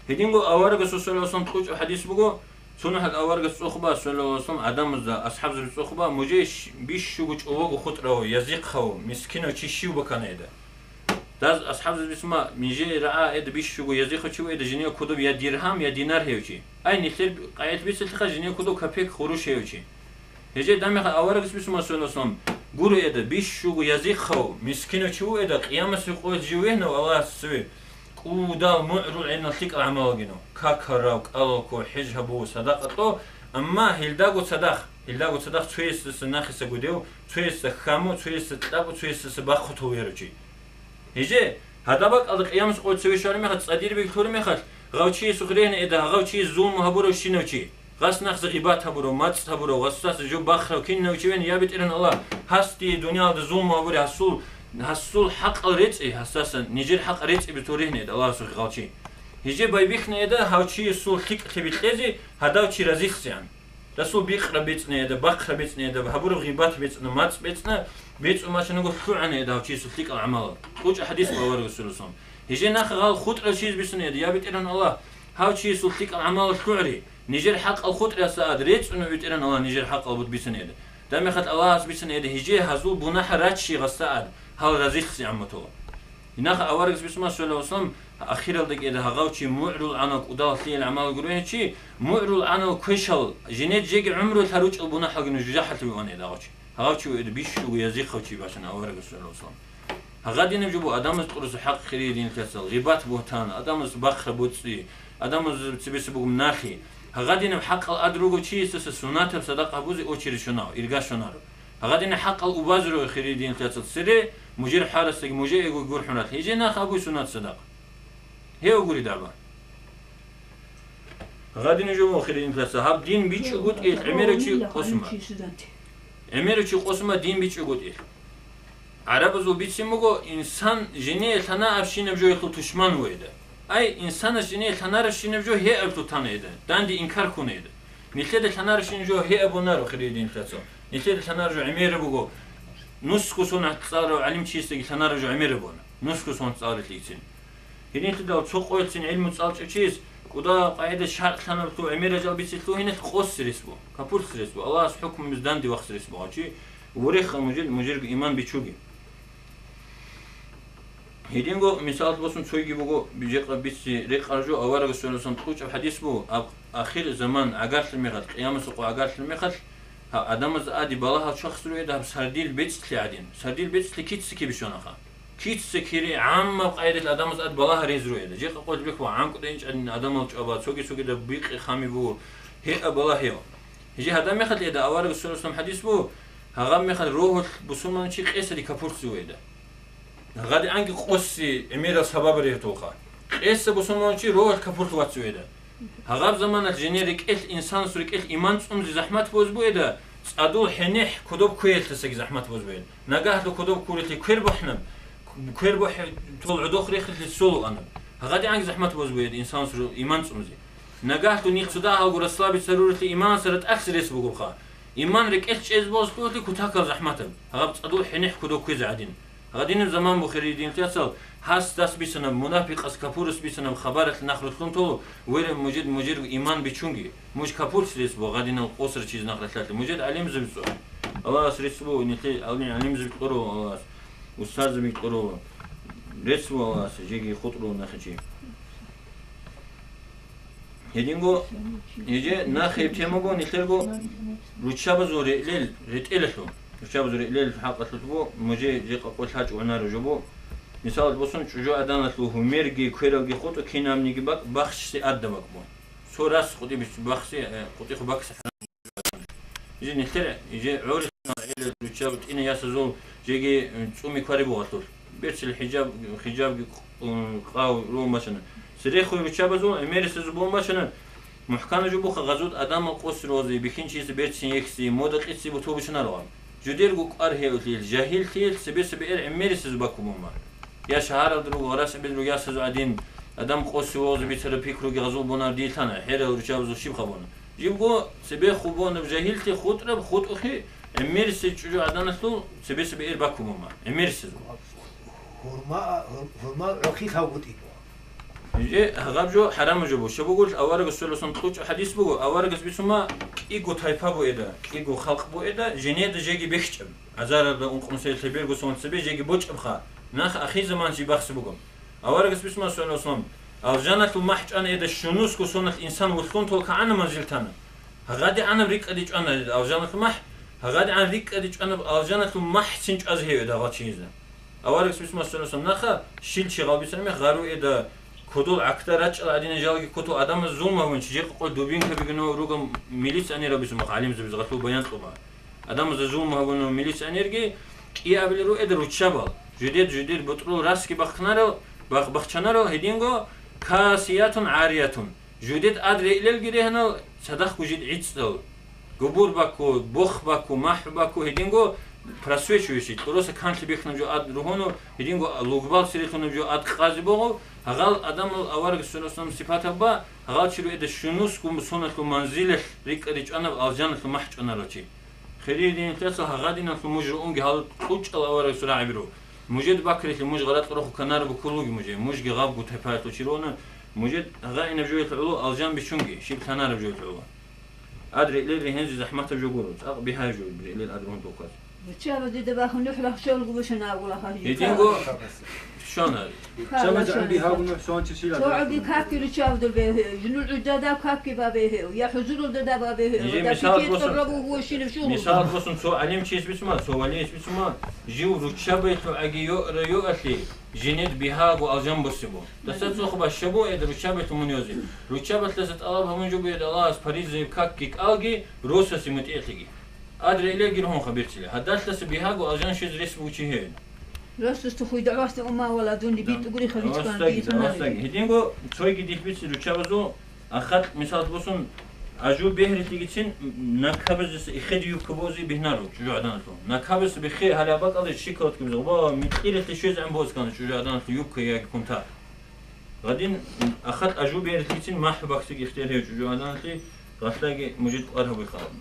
Гьединго аварагасул саллаллагьу гӀалайгьи ва саллам кьучӀаб хӀадис буго, цунахӀал аварагас цӀухъ ба, саллаллагьу гӀалайгьи ва саллам, адамазда, асхӀабзаби цӀухъ ба, мужей щ-, бищуго чӀобого хутӀрав, язихъав, мискинав чи щив бакана эда. Даз асхӀабзаби бицума, мижей рагӀа эда бищуго язихъав чи ву эда, жиниял кодоб я диргьам, я динар гьев чи. Ай, нилъер къайгъел бицалъиха, жиниял кодоб капек, хуруш гьев чи. Гьеже дамеха аварагас бицума, саллаллагьу гӀалайгьи ва саллам, гуро эда, бищуго язихъав, мискинав чи ву эда, къиямасеб къоялъ жив вегьнав Аллагьасда цеве, кӀудал мугӀрул гӀенал лъикӀал гӀамал гьагинав, какарав, кӀалалко, хӀеж гьабу, садакъа кьо, амма гьелдаго цадахъ, гьелдаго цадахъ цоясдаса нахиса гудев, цоясда хьаму, цоясда кьабу, цоясдаса бахъутав ярав чи. Гьеже, гьадаб бакӀалда къиямас къо цеве щвараб мехалъ, цӀадир беглъураб мехалъ, гъав чиясухъ регьна эда, гъав чияс зулму гьабуравщинав чи, гъас нахъе гъибат гьабурав, мацӀ гьабурав, гъасдаса жо бахъарав кинав чи вен, я БетӀергьан Аллагь, гьас дие дуниялда зулму гьабури, гьасул, гьасул хӀакъал рецӀи, гьасдаса нижер хӀакъ рецӀи бетӀер регьна эда Аллагьасухъе гъав чи. Гьеже байбихьна эда гьав чиясул лъикӀлъи бикьезе, гьадав чи разихъзегӀан. Расул бикъра бецӀна эда, бахъра бецӀна эда, гьабураб гъибат бецӀна, мацӀ бецӀна, бецӀун бачанаго лъугӀана эда гьав чиясул лъикӀал гӀамалал. КьучӀа хӀадис аварагасул саллаллагьу гӀалайгьи ва саллам. Гьеже нахъа гъал хутӀрав чияс бицуна эда, я БетӀергьан Аллагь, гьав чиясул лъикӀал гӀамалал лъугӀри, нижер хӀакъал хутӀри гьасда ад, рецӀуна БетӀергьан Аллагь нижер хӀакъал буд бицуна эда. Дам мехалъ Аллагьас бицуна эда, гьеже гьазул бунагьа раччи гьасда ад, гьал разилъ зигӀаматула. Инаха аварагас бицума, саллаллагьу гӀалайгьи ва саллам, ахиралдаги эда гьагъав чи мугӀрул гӀанал кӀудал лъиел гӀамал гуреве чи, мугӀрул гӀанал квешал, жинед жеги гӀумру лъаручӀал бунагьалги нуж жужахӀалъуве ван эда гъав чи. Гьагъав чи ву эда бищуго язихъав чи бачана аварагас, саллаллагьу гӀалайгьи ва саллам. Гьагъадинаб жо бу адамаз кьурасул хӀакъ хириял динлъацал, гъибат-бугьтан, адамаз бахъра боцӀи, адамаз цебеса бугеб налъи. Гьагъадинаб хӀакъал ад ругав чиясдаса суннатаб садакъа гьабузе очередь щванав, ирга щванаро. Гьагъадинаб хӀакъал убазе руго хириял динлъацал цере, мужер хӀарасдаги мужеего гурхӀунал. Гьеже нах абуй суннат садакъа. Гьев гури даба. Гьагъадинаб жо буго хириял динлъацал, гьаб дин бичӀчӀугутӀи гӀемерав чи къосума. ГӀемерав чи къосума дин бичӀчӀугутӀи. ГӀарабазул бицин буго, инсан жине лъанаабщинаб жоялъул тушман ву эда. Ай, инсанас жине лъанаравщинаб жо гьеаблъу тана эда, данде инкар ккуна эда. Нилъеда лъанаравщинаб жо гьеабунаро хириял динлъацал. Нилъеда лъанараб жо гӀемераб буго. Нусго сон цӀаларав гӀалимчиясдаги лъанараб жо гӀемерабуна. Нусго сон цӀаларилъицин. Гьединлъидал цо къоялъцин гӀилму цӀалчӀев чияс кӀуда къагӀида шаргӀлъаналъул гӀемерал жал бицелъул гьенелъ къосси рес бу, капурси рес бу, Аллагьас хӀукму данде вахси рес бугъав чи, вуреха мужед, мужерго иман бичуги. Гьединго мисалалъ босун цойги буго, бижекъа бици рекъаржо аварагас, саллаллагьу гӀалайгьи ва саллам, кьучӀаб хӀадис буго, аб-, ахир заман гӀагарлъи мехалъ, къиямасул къо гӀагарлъи мехалъ, гьаб адамаз ади балагьал чвахсур эда гьаб сардил бецӀлъи гӀадин. Сардил бецӀлъи кица кибе щванаха? Кица кири гӀаммаб къайдалъ адамаз ад балагьа рез ругӀела. Жекъа къолъ бихьула гӀанкӀуда инчӀанин адамал чӀаба, цоги-цогидаб бикъи хами буго, гьеа балагьев. Гьежи гьадаб мехалъ эда авараг саллаллагьу гӀалайгьи ва саллам хӀадис буго, гьагъаб мехалъ рогьулъ бусурманчи къесари капурлъи веда. Гьагъади анги къосси гӀемерал сабаб регьтулха. Къесса бусурманчи рогьулъ капурлъи вацу веда. Гьагъаб заманалъ жине рекӀелъ инсанас рекӀелъ иман цӀумзи захӀмат боз буэда, цӀадул хӀенехӀ кодоб кквеялъасаги захӀмат боз буэда. Нагагьлъу кодоб ккурелъи квер бухӀнаб, квер бухӀ-, тол гӀодохъ рехилъи солуанаб. Гьагъади анги захӀмат боз буэда инсанас ру-, иман цӀумзи. Нагагьлъун нилъ цо дагьалго расслабиться рурелъи иманасда тӀахьзе рес бугоха. Иман рекӀелъ чӀезе босулъи кутакал захӀматаб, гьаб цӀадул хӀенехӀ кодоб кквезе гӀадин. Гьадинаб заман бухери динлъи яцал гьас дас бицанаб, мунапикъас капурас бицанаб хабаралъ нах рулъун толо, вере мужед мужер иман бичунги, муж капурс рес бо гьадинал къосар чиз нах ралъалъе, мужед гӀалимзаби цо. Аллагьас рес бо, нилъе гӀалимзаби кьоро Аллагьас, устарзаби кьоро. Рес бо Аллагьас, жеги хутӀро нахичи. Гьединго, гьеже нахъе темаго нилъерго руччабазул реълъел, ретӀелалъул. Руччабазул реълъел хӀакъалъулъ бо, муже же къакъой лъачӀ ванарав жо бо. Мисал босун, чӀужугӀаданалъул гьумерги квералги хутӀу кинабниги бакӀ бахчисе адда бакӀ бо. Цо рас къутӀи бихьи бахси, э, къутӀихъ бакси хӀарам. Иже нилъер, иже гӀорисунал гӀелал руччаб тӀина ясазул жеги, м, цӀуми квари бугъалъулъ. Берцил хӀижаб, хӀижабги, м, къав ров машана. Церехуй руччабазул гӀемерисезул бон машана. МухӀкана жубуха гъазут адамал къос розе, бихьинчиясе берцин ехси, мода кьици буту бучанаругъан. Жудерго кӀвар гьеулъил, жагьиллъил, цебе-цебе эр гӀемерисезул баккун бума. Я шагьаралда руго, гъарас гӀебед руго ясазул гӀадин, адам къоси вогъзе бицараб пикруги гъазул бунар дилъана, хӀерал руччабазул щиб хабуна. Жибго цебе хубонаб жагьилти хутӀраб хутӀухъе гӀемерисел чӀужугӀаданалъул цебесеб эр баккун бума, гӀемерисезул. Гьурма, гьур-, гьурма гӀохил гьавгутӀи. Жи гьагъаб жо хӀарамаб жо бу. Щаб бугулъ аварагас саллаллагьу гӀалайгьи ва саллам кьучӀаб хӀадис буго, аварагас бицума кӀиго тайпа буэда, кӀиго халкъ буэда, женеда жеги бехчӀаб. Азаралда ункънусел лъеберго сон цебе жеги бочӀабха, нах ахирзаман жи бахси буго. Аварагас бицума, саллаллагьу гӀалайгьи ва саллам, алжаналъул махӀ чӀана эда щунусго соналъ инсан вулъун толкагӀана манзил тана. ГьагъадигӀанаб рикӀкӀаде чӀана эда алжаналъул махӀ, гьагъадигӀан рикӀкӀаде чӀанаб алжаналъул махӀцин чӀвазе гьев эда гъачинизе. Аварагас бицума, саллаллагьу гӀалайгьи ва саллам, наха щил чи гъалбицараб мех гъару эда, кодол гӀакда рачӀала гӀадина жалги куту адамаз зулму гьавун чи, жекъа къой дубинкабиги но ругел милиционерал бицума гӀалимзабиз гъалъул баян кьуба. Адамазда зулму гьабунав милиционерги кӀиабили руэда руччабал, жудед-жудед бутӀрул расги бахънарал, бах-, бахчанарал гьединго касиятун гӀариятун, жудед ад рейлелги регьанал, цадахъго жид гӀицӀал, губур бакку, бох бакку, махӀ бакку, гьединго просвечивающий, кьуроса канлъи бехнаб жо ад ругьунав, гьединго лугбал церехунаб жо ад къази бугъу, гьагъал адамал авараг сунусунаб сипатаб ба, гьагъал чи руэда щунусгун соналъул манзилалъ рикӀкӀаде чӀванаб алжаналъул махӀ чӀванарав чи. Хириял динилъ ясал гьагъадиналъун муж руунги гьал кьучӀал аварагасул рагӀаби руго. Мужед бакрилъи муж гъаратӀа роху канараб кколуги мужей, мужги гъабгу тайпаялъул чи руна, мужед гъаинаб жоялъ гӀоло алжан бичунги, щиб лъанараб жоялъ гӀоло. Ад рейлел регьензи захӀматаб жо гуро, цӀакъ бигьай жо рейлел ад ругьун тохказ. Руччаба дида бахун нухӀ рахчалгу бушана агула хажи. Гьединго щона. Чамазан бигьагуна сончи шила. ЦогӀаги какки руччаб дурбе гьев, жинул гӀуддада какки бабе гьев, я хӀузурулда дабабе гьев, Жи да мисал пикир босун, цорабу гьуошилев шугьу. Мисал босун, цо гӀалимчияс бицума, цо валиес бицума, жив руччабай лъугӀаги йоъра-йоалъе, жинед бигьаго алжан босего. Даса цохъ бащабо эд руччабай лъумун йозе. Руччабалъаса тӀалаб гьабун жо бугед Аллагьас паризаяб какги кӀалги, росасе мутӀигӀлъиги. Адре илегир гьунха берцила. Гьадалъаса бигьаго алжан щвез рес бугучи гьевин. Росасда хуй дагӀвасда ума вала дунди Да. битӀугури хавичкан Авастаги, дицанари. авастаги. Гьединго цойги дихбици руччабазул ахат мисал босун, ажу бегьрилъигицин накабазес ихеди юбка бози бигьнаро чӀужугӀаданалъул. Накабас биххе гьалаб бакӀалде шикалат кибзе, ва микьирилъи щвезегӀан боз кана чӀужугӀаданалъул юбка яги кунта. Гъадин ахат ажу бегьрилъигицин махӀу баксиги ихтияр гьев чӀужугӀаданалъи гъалъаги мужид кӀвар гьабуй халаб.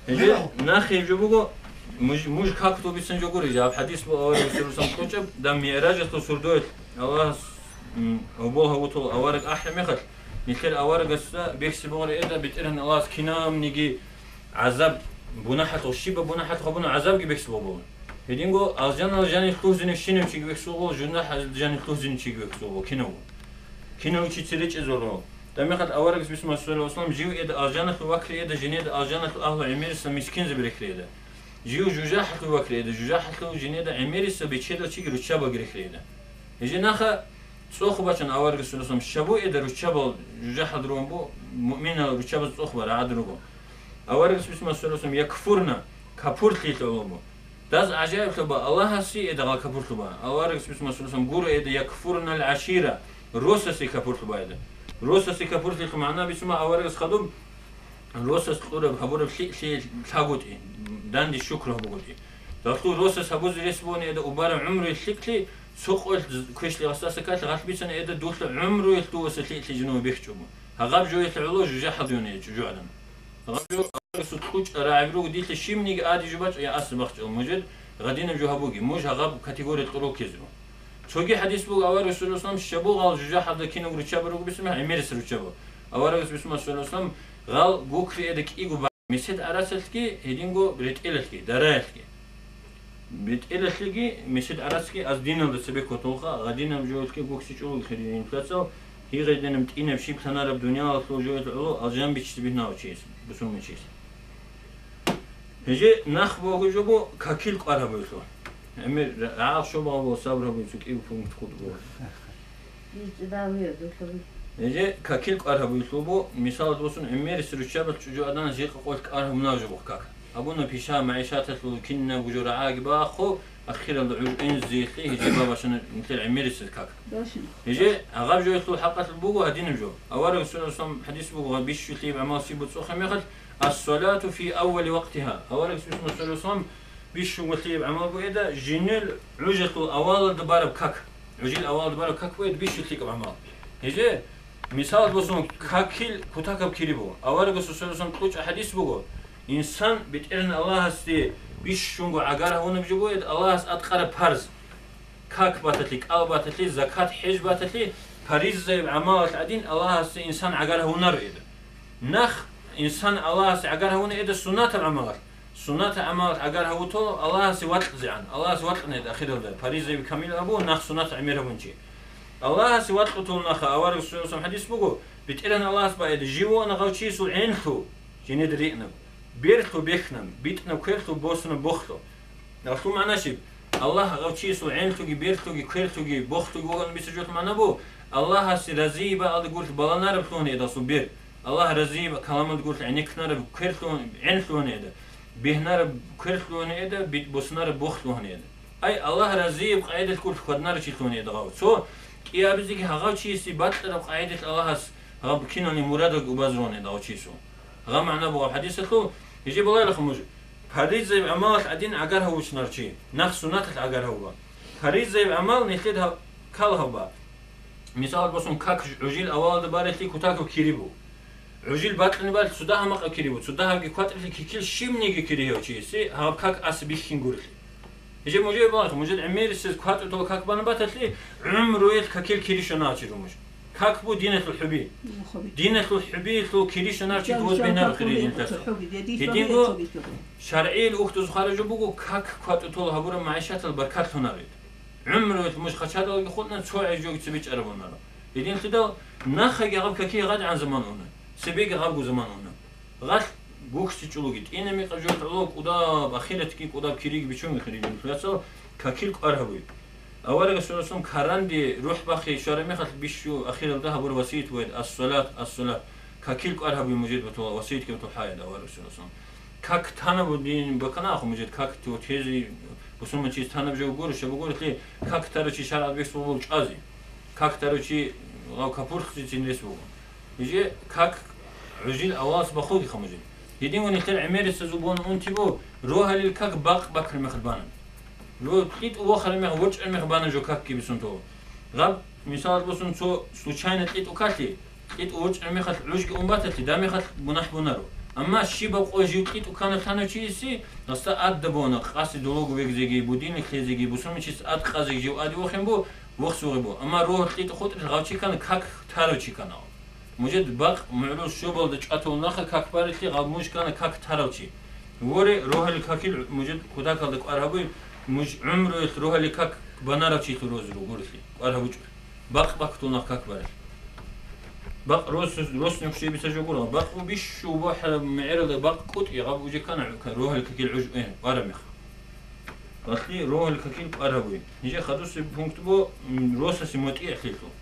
Гьеле нахъе жо буго, муж-, муж как то бисан жо гури, жаб хадис бу авараг Расулуллаһ кочаб, да миъража то сурдойл, Аллахас, м, обол гьавутул авараг ахӀи мехалъ, нилъер аварагасда бехси бугъар эда, бетӀеран Аллахас кинамниги гӀазаб, бунахӀалъул, щиба бунахӀалъул гьабуна гӀазабги бехси бугъу. Гьединго алжанал жанив лъугьзинев щинав чиги бехси бугъу, жунахӀал жанив лъугьзинев чиги бехси бугъу, кинав. Кинав чи церечӀезору. Тамихъат аварагас бисмиллагь саллаллагьу гӀалайгьи ва саллам, жив эда алжаналъув вакри эда, жинеда алжаналъув агьлу гӀемериса мискинзаби рехри эда. Жив жужахӀалъув вакри эда, жужахӀалъув жинеда гӀемериса бечедал чиги руччабаги рехри эда. Гьеже наха цӀоху бачан аварагас саллаллагьу гӀалайгьи ва саллам, щабу эда руччабал жужахӀал руган бу, муъминал руччабаз цӀоху ба рагӀад руго. Аварагас бисмиллагьи саллаллагьу гӀалайгьи ва саллам якфурна, капурлъи лъолабо. Даз гӀажаиблъуба Аллагьасе эда гъал капурлъуба. Аварагас бисмиллагьи саллаллагьу гӀалайгьи ва саллам гуро эда якфурна ал-гӀашира, росасе капурлъуба эда. Росасе капурлъилъул магӀна бисмиллагьи аварагас хадуб, росас кьураб гьабураб лъикӀлъи лъагутӀи, данде щукру гьабугутӀи. Далъул росас гьабузе рес бугьун эда убараб гӀумруялъ лъикӀлъи, цо къоялъ квешлъи гъасдаса ккалъ гъалъ бицана эда дула гӀумруялъ дуваса лъикӀлъи жинув бихьчӀого. Гьагъаб жоялъ гӀоло жужахӀалда юна чӀужугӀадан. Гьаб жо аварагасул кьучӀа рагӀи руго дилъа щибниги аде жо бачӀа я ас бахчӀал мужед гъадинаб жо гьабуги, муж гьагъаб категория кьурал ккезе. Цоги хӀадис буго авараг Расулуллагь саллаллагьу гӀалайгьи ва саллам щабул гъал жужахӀалда кинаб руччаба руго бисмиллагь, гӀемерисел руччаба. Аварагас бисмиллагьи саллаллагьу гӀалайгьи ва саллам гъал гукри эда кӀиго ба-, месед гӀарацалъги, гьединго ретӀелалъги, дараялъги. БетӀералъеги, месед гӀарацги аз диналда цебе ккотолха, гъадинаб жоялъги гуккичӀоги хириян инфляциял, гьигъидинаб тӀинаб щиб лъанараб дуниялалъул жоялъ гӀоло алжан бичизе бигьнав чияс, бусурманчияс. Гьеже нах буго жо бу какил кӀвар гьабуйлъул. ГӀемер ра-, рагӀал щобагъав сабр гьабуй цукӀив пункт хутӀ буго. Гьеже какил кӀвар гьабуйлъул бу, мисалат босун, гӀемерис руччабал чӀужу адан жикъа къолъ кӀвар гьабунав жо бух как. Абуна пиша, магӀишаталъул кинаб гужо рагӀаги бахъу, ахиралда гӀуж энзиялъе гьеже бабашана нилъер гӀемерисез как. Гьеже гьагъаб жоялъул хӀакъалъулъ буго гьадинаб жо. Авараг Расулуллагь саллаллагьу гӀалайгьи ва саллам хӀадис буго, бищулъияб гӀамал щиб буцӀухъа мехалъ, ас-салату фи аввали вакътигьа. Авараг Расулуллагь саллаллагьу гӀалайгьи ва саллам бищунго лъияб гӀамал бугеда, жинел гӀужалъул авалалда бараб как. ГӀужил авалалда бараб как бугеда бищун лъикӀаб гӀамал. Гьеже, мисал босун, какил кутакаб кири буго. Аварагасул саллаллагьу гӀалайгьи ва саллам кьучӀа хӀадис буго, инсан БетӀергьан Аллагьасде бищунго гӀагар гьавунаб жо бугеда, Аллагьас аткъараб парз. Как баталъи, кӀал баталъи, закат, хӀеж баталъи, паризаяб гӀамалалъ гӀадин Аллагьасде инсан гӀагар гьавунаро эда. Нах инсан Аллагьасде гӀагар гьавуна эда суннатаб гӀамалалъ. Суннатаб гӀамалалъ гӀагар гьавутал Аллагьасе вакьзегӀан. Аллагьасе вакьнеда ахиралда. Паризаби камил абу, нах суннат гӀемер гьабунчи. Аллагьасе вакьутал наха авараг Расулуллагь саллаллагьу гӀалайгьи ва саллам хӀадис буго, БетӀергьан Аллагьас баэда жив вуана гъав чиясул гӀенлъу, жинеда риънаб, берлъу бехнан, битӀнаб кверлъу босунаб бохлъу. Гьалъул магӀна щиб? Аллагь гъав чиясул гӀенлъуги, берлъуги, кверлъуги, бохлъуги вуган бицаржулъ магӀна бу, Аллагьасе разияб баалда гурлъ баланараб лъугьана эдасул бер. Аллагь разияб каламалда гурлъ гӀенеккнараб кверлъун, гӀенлъугьана эда. Бегьнараб кверлъугьана эда, би-, босунараб бохлъугьана эда. Ай, Аллагь разияб къайдалъ гурлъ хьваднарав чилъугьана эда гъав. Цо кӀиабизеги гьагъав чиясе бакьараб къайдалъ Аллагьас гьаб кинални мурадалги убазругьана эда гъав чиясул. Гъа магӀна бугъаб хӀадисалъул, гьеже балайрахъа муж, паризаяб гӀамалалъ гӀадин гӀагар гьавучнар чи, нах суннаталъ гӀагар гьавуба. Паризаяб гӀамал нилъед гьав-, кал гьавба. Мисал босун, как гӀужил авалалда барелъи кутакаб кири бу. ГӀужил бакьни бал цуда гьамакъаб кири бу, цуда гьабги кватӀилъи кикил щибниги кири гьев чиясе, гьаб как ас бихьин гурелъи. Гьеже мужей балагь, мужед гӀемерисез кватӀутал как бана баталъи, гӀумруялъ какил кири щвана чи румуж. Как бу диналъул хӀуби. Диналъул хӀубиялъул кири щванар чи дугьаз бегьнарухъе рижинтас. Гьединго шаргӀиял ухдузухъара жо буго, как кватӀутал гьабураб магӀишатал баркат лъунарел. ГӀумруялъ муж хъачадалги хутӀна, цо гӀежоги цебе чӀарабунаро. Гьединлъидал нахаги гъаб какие гъадгӀан заман уна, цебеги гъабгу заман уна. Гъалъ гукси чӀулуги, тӀинамикъа жо гӀоло кӀудаб, ахиратги кӀудаб кириги бичунги хирижинлъуяцал какил кӀвар гьабуй. Аварагас расуласум каранде рухӀ бахъи щвараб мехалъ бищу ахиралда гьабур васият бугӀед: «Ас-салат, ас-салат». Какил кӀвар гьабуй мужед батула, васиятги батул хӀаяд аварагас расуласум. Как танаб дин бакана аху мужед, как ту тези бусурманчис танаб жо гуро, шаб гурелъи, как таручи шаргӀат бес бугул чӀази. Как таручи гъав капурхъцин рес буго. Иже как гӀужил авалас бахулги хамужил. Гьедин ва нилъер гӀемерисезул бон унти бу, рогьалил как бакъ бакру мехалъ бана. Ру кьитӀу вохараб мех, ворчӀараб мех бана жо какги бисун того. Гъаб, мисал босун, цо случайно кьитӀу калъи, кьитӀу ворчӀараб мехалъ гӀужги ун баталъи, да мехалъ мунагь бунаро. Амма щибаб къо жив кьитӀу ккана лъана чиясе, гъасда адда бона, къаси дологу вегзеги, будильник лъезеги, бусурманчис ад къазеги жив ади вохин бу, вохсугъи бу. Амма рогьалъ кьитӀу хутӀрил гъав чи ккана, как тарав чи ккана. Мужед бакъ мугӀрул щобалда чӀватул наха как барилъи, гъаб муж ккана как тарав чи. Воре, рогьалил какил мужед кутакалда кӀвар гьабуй, муж гӀумруялъ рогьалил как банарав чилъул розу ругурелъи, кӀвар гьабучӀо. Бакъ бакутул нах как барилъи. Бакъ рос, рос нухши бица жо гуро. Бакъ у бищу бахӀа мегӀералда бакъ кӀутӀи, гъаб уже ккана рогьалил какил гӀуж, э, кӀвараб мех. Валъи рогьалил какил кӀвар гьабуй. Нижер хадусеб пункт бу, м, росасе мутӀигӀлъилъул.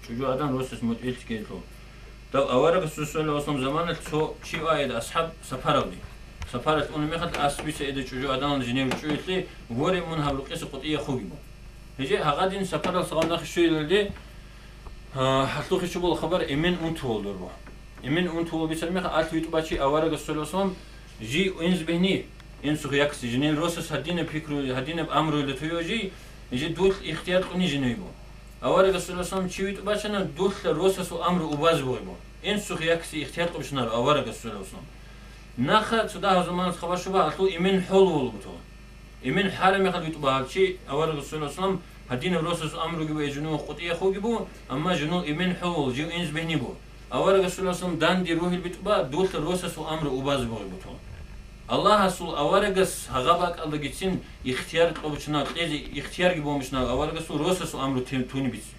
ЧӀужу адам росас мутӀигӀлъи ккеллъул. Дал аварагасул саллаллагьу гӀалайгьи вассалам заманалъ цо чи ваэда асхӀаб сапаралде. Сапаралъ уна мехалъ ас бица эда чӀужу адамал жинев чӀуялъе, воре, мун гьаб рукъиса къутӀияб хъугиб. Гьеже гьагъадин сапаралъ гъав нахъе щвелалде, а, гьалъухъе щиб була хабар, эмен унтувал дурбу. Эмен унтувал бицар меха алъ витӀубачи аварагасул саллаллагьу гӀалайгьи вассалам, жий инз бегьни, инсухъ якси, жинел росас гьадинаб пикру, гьадинаб амруялда туйо жий, жий дулъ ихтияр кьуни жинуй бу. Аварагасул саллаллагьу гӀалайгьи вассалам чи витӀубачана, дулъа росасул амру убаз бугъибу. Инсухъ якси ихтияр кьубшинаро аварагасул саллаллагьу гӀалайгьи вассалам. Нахъа цо дагьаб заманалъ хабар щуба, гьалъул эмен хӀолвол бутула. Эмен хӀара мехалъ витӀубагьал чи, аварагасул саллаллагьу гӀалайгьи вассалам, гьадинаб росасул амруги бу, э, жунув къутӀияб хъуги бу, амма жунул эмен хӀолвол, жив инз бегьни бу. Аварагасул саллаллагьу гӀалайгьи вассалам данде ругьил битӀуба, дулъа росасул амру убаз бугъи бутула. Аллагьасул аварагас гьагъа бакӀалдагицин ихтияр кьобучна, кьезе ихтиярги бомбучна аварагасул росасул амру тен-, туни бици.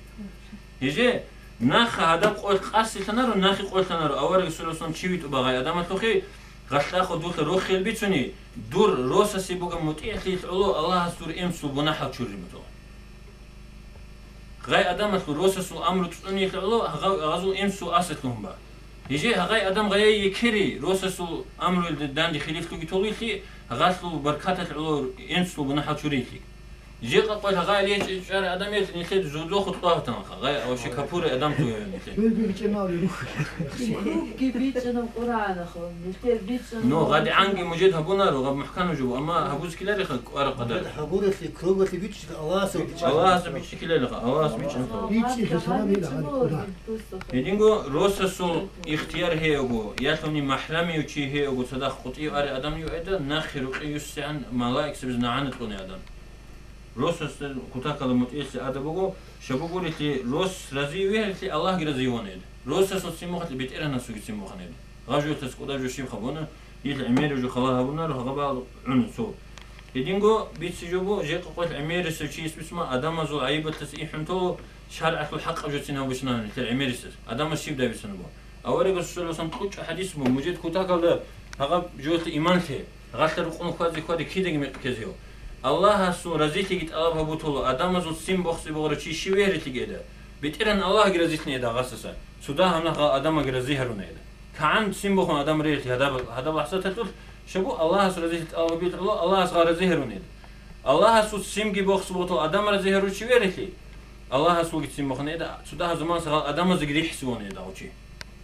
Гьеже, нахъа гьадаб къоялъ къасилъанаро, нахъе къоялъанаро, аварагасул саллаллагьу гӀалайгьи вассалам чи витӀубагъай адамалъухъе, гъалъахъо дулъа рохел бицуни, дур росасе бугеб мутӀигӀлъиялъ гӀоло Аллагьас дур эмсул бунагьал чурри бутула. Гъай адамалъул росасул амру цӀуниялъ гӀоло гъа-, гъазул эмсул асалъугьун ба. Гьеже гьагъай адам гъаяй екери, росасул амруялда данде хилифлъуги толуйлъи, гъалъул баркаталъ гӀоло эмсул бунагьал чурилъи. Жекъа къоялъ гъай лечӀи чӀварай адам ел, нилъер зодоху тӀвагьтанха, гъай вообще капурай адам тугьев нилъер. Гьел бичӀчӀинали рух. Кругги бичӀчӀана Къуръаналъ, нилъер бичӀчӀана. Ну, гъадигӀанги мужед гьабунаро, гъаб мухӀкан жо, амма гьабуз ккелариха кӀвара къадар. Гьабуралъе, кругалъе бичӀчӀида Аллагьасул бичӀчӀи. Аллагьасул бичӀчӀи ккелариха, Аллагьас бичӀчӀанха. БичӀчӀи хӀисабабила гьадин кӀуда. Гьединго росасул ихтияр гьеого, ялъуни махӀрамияв чи гьеого, цадахъ къутӀив ари адам югӀеда, нахъе рукъи юссегӀан малаикзабиз нагӀана кьуни адам. Росасда кутакалда мутӀигӀлъи ада буго, щаб гурелъи рос разивегьирлъи Аллагьги разиван эда. Росасул цин мухъалъи БетӀергьанасулги цин мухъан эда. Гъаб жо тас кӀуда жо щиб хабуна, ил гӀемерив жо хала гьабунар, гьабал гӀуну цо. Гьединго бици жо бу, жекъа къоялъ гӀемерисев чияс бицума, адамазул гӀайибалъас ихӀун толо, шаргӀалъул хӀакъаб жо цин гьабушна нилъер гӀемерисез. Адамас щиб дабицана бу. Аварагас саллаллагьу гӀалайгьи вассалам кьучӀа хӀадис бу, мужед кутакалда гьагъаб жоялъе иман лъе. Гъалъа рукъун хьвазе хьваде кидаги мекъ ккезев. Аллагьасул разилъиги тӀалаб гьабутула, адамазул ццин бохси бугъара чи щивегьрилъиги эда. БетӀеран Аллагьги разилъни эда гъасаса. Цуда гьанна гъа адамаги рази гьаруна эда. КагӀан ццин бохун адам рейрилъи гьадаб, гьадаб лахӀзаталъулъ, шабу Аллагьас разилъи тӀалаб гьабилъула, Аллагьас гъа рази гьарун эда. Аллагьасул ццинги бохси бугъутул адам рази гьаручи верилъи, Аллагьасулги ццин бохун эда, цуда гьазуманса гъал адамазеги рихӀси вон эда гъучи.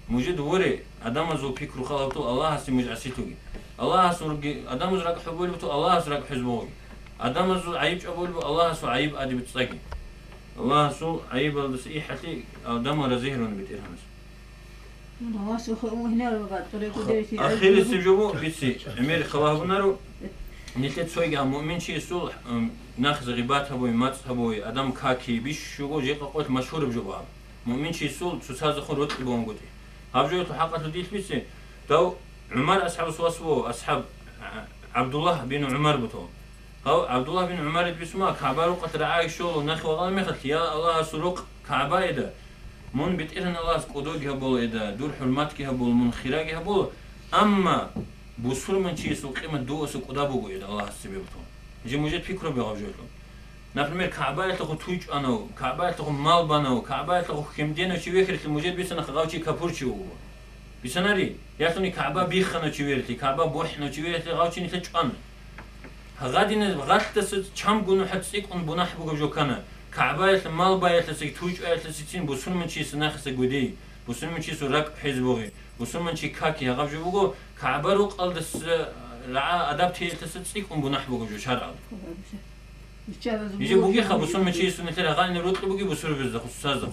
Мужид воре, адамазул пикру халавтул Аллагьасе муж гӀасилъуги. Аллагьас урги, адамаз ракӀ хӀубулеб буту, Аллагьас ракӀ хӀузбугъуги. Адамазул гӀайиб чӀабулеб, Аллагьасул гӀайиб адиб цӀаги. Аллагьасул гӀайибалдаса ихӀалъи адамал разигьарун БетӀергьанас. Аллагьас ухӀун гьинар ва батӀурай кудерси Ахирисеб жо бу, бици, гӀемер халабунаро, нилъе цойги а муъминчиясул, м, нахъ гъибат гьабуй, мацӀ гьабуй, адам каки, бищуго жекъа къоялъ машгьураб жо бугьаб. Муъминчиясул цоцазехун рокьи бугьунгутӀи. Гьаб жоялъул хӀакъалъулъ дилъ бице, дав ГӀумар асхӀабас вас вуго, асхӀаб ГӀабдуллагь бин ГӀумар буту. Гьав ГӀабдуллагь бин ГӀумарид бицума, КагӀба рукъалъ рагӀаги щоло нахъе вагъала мехалъ, я Аллагьасул рукъ КагӀба эда, мун БетӀергьан Аллагьас кӀодоги гьабула эда, дур хӀурматги гьабула, мун хираги гьабула, амма бусурманчиясул къимат дуоса кӀуда буго эда Аллагьас цебе буту. Жи мужед пикру бегьав жоялъул. Например, КагӀбаялъухъ туй чӀванав, КагӀбаялъухъ мал банав, КагӀбаялъухъ хемденав чи вехирлъи мужед бицана гъав чи капурчи вуго. Бицанари, ялъуни КагӀба бихханав чи верилъи, КагӀба бухӀнав чи верилъи гъав чи нилъе чӀван. Гьагъадинаб гъалъдаса чамго нухалъ цӀикӀкӀун бунагь бугеб жо ккана, КагӀбаялъ мал баялъасаги туй чӀваялъасацин бусурманчияс нахиса гведей, бусурманчиясул ракӀ хӀезбугъи, бусурманчи каки гьагъаб жо буго, КагӀба рукъалдаса рагӀа адаб теялъаса цӀикӀкӀун бунагь бугеб жо шаргӀалда. Иже бугеха, бусурманчиясул нилъер гьагъанинаб рокьи буги бусурбезда, хусусазда.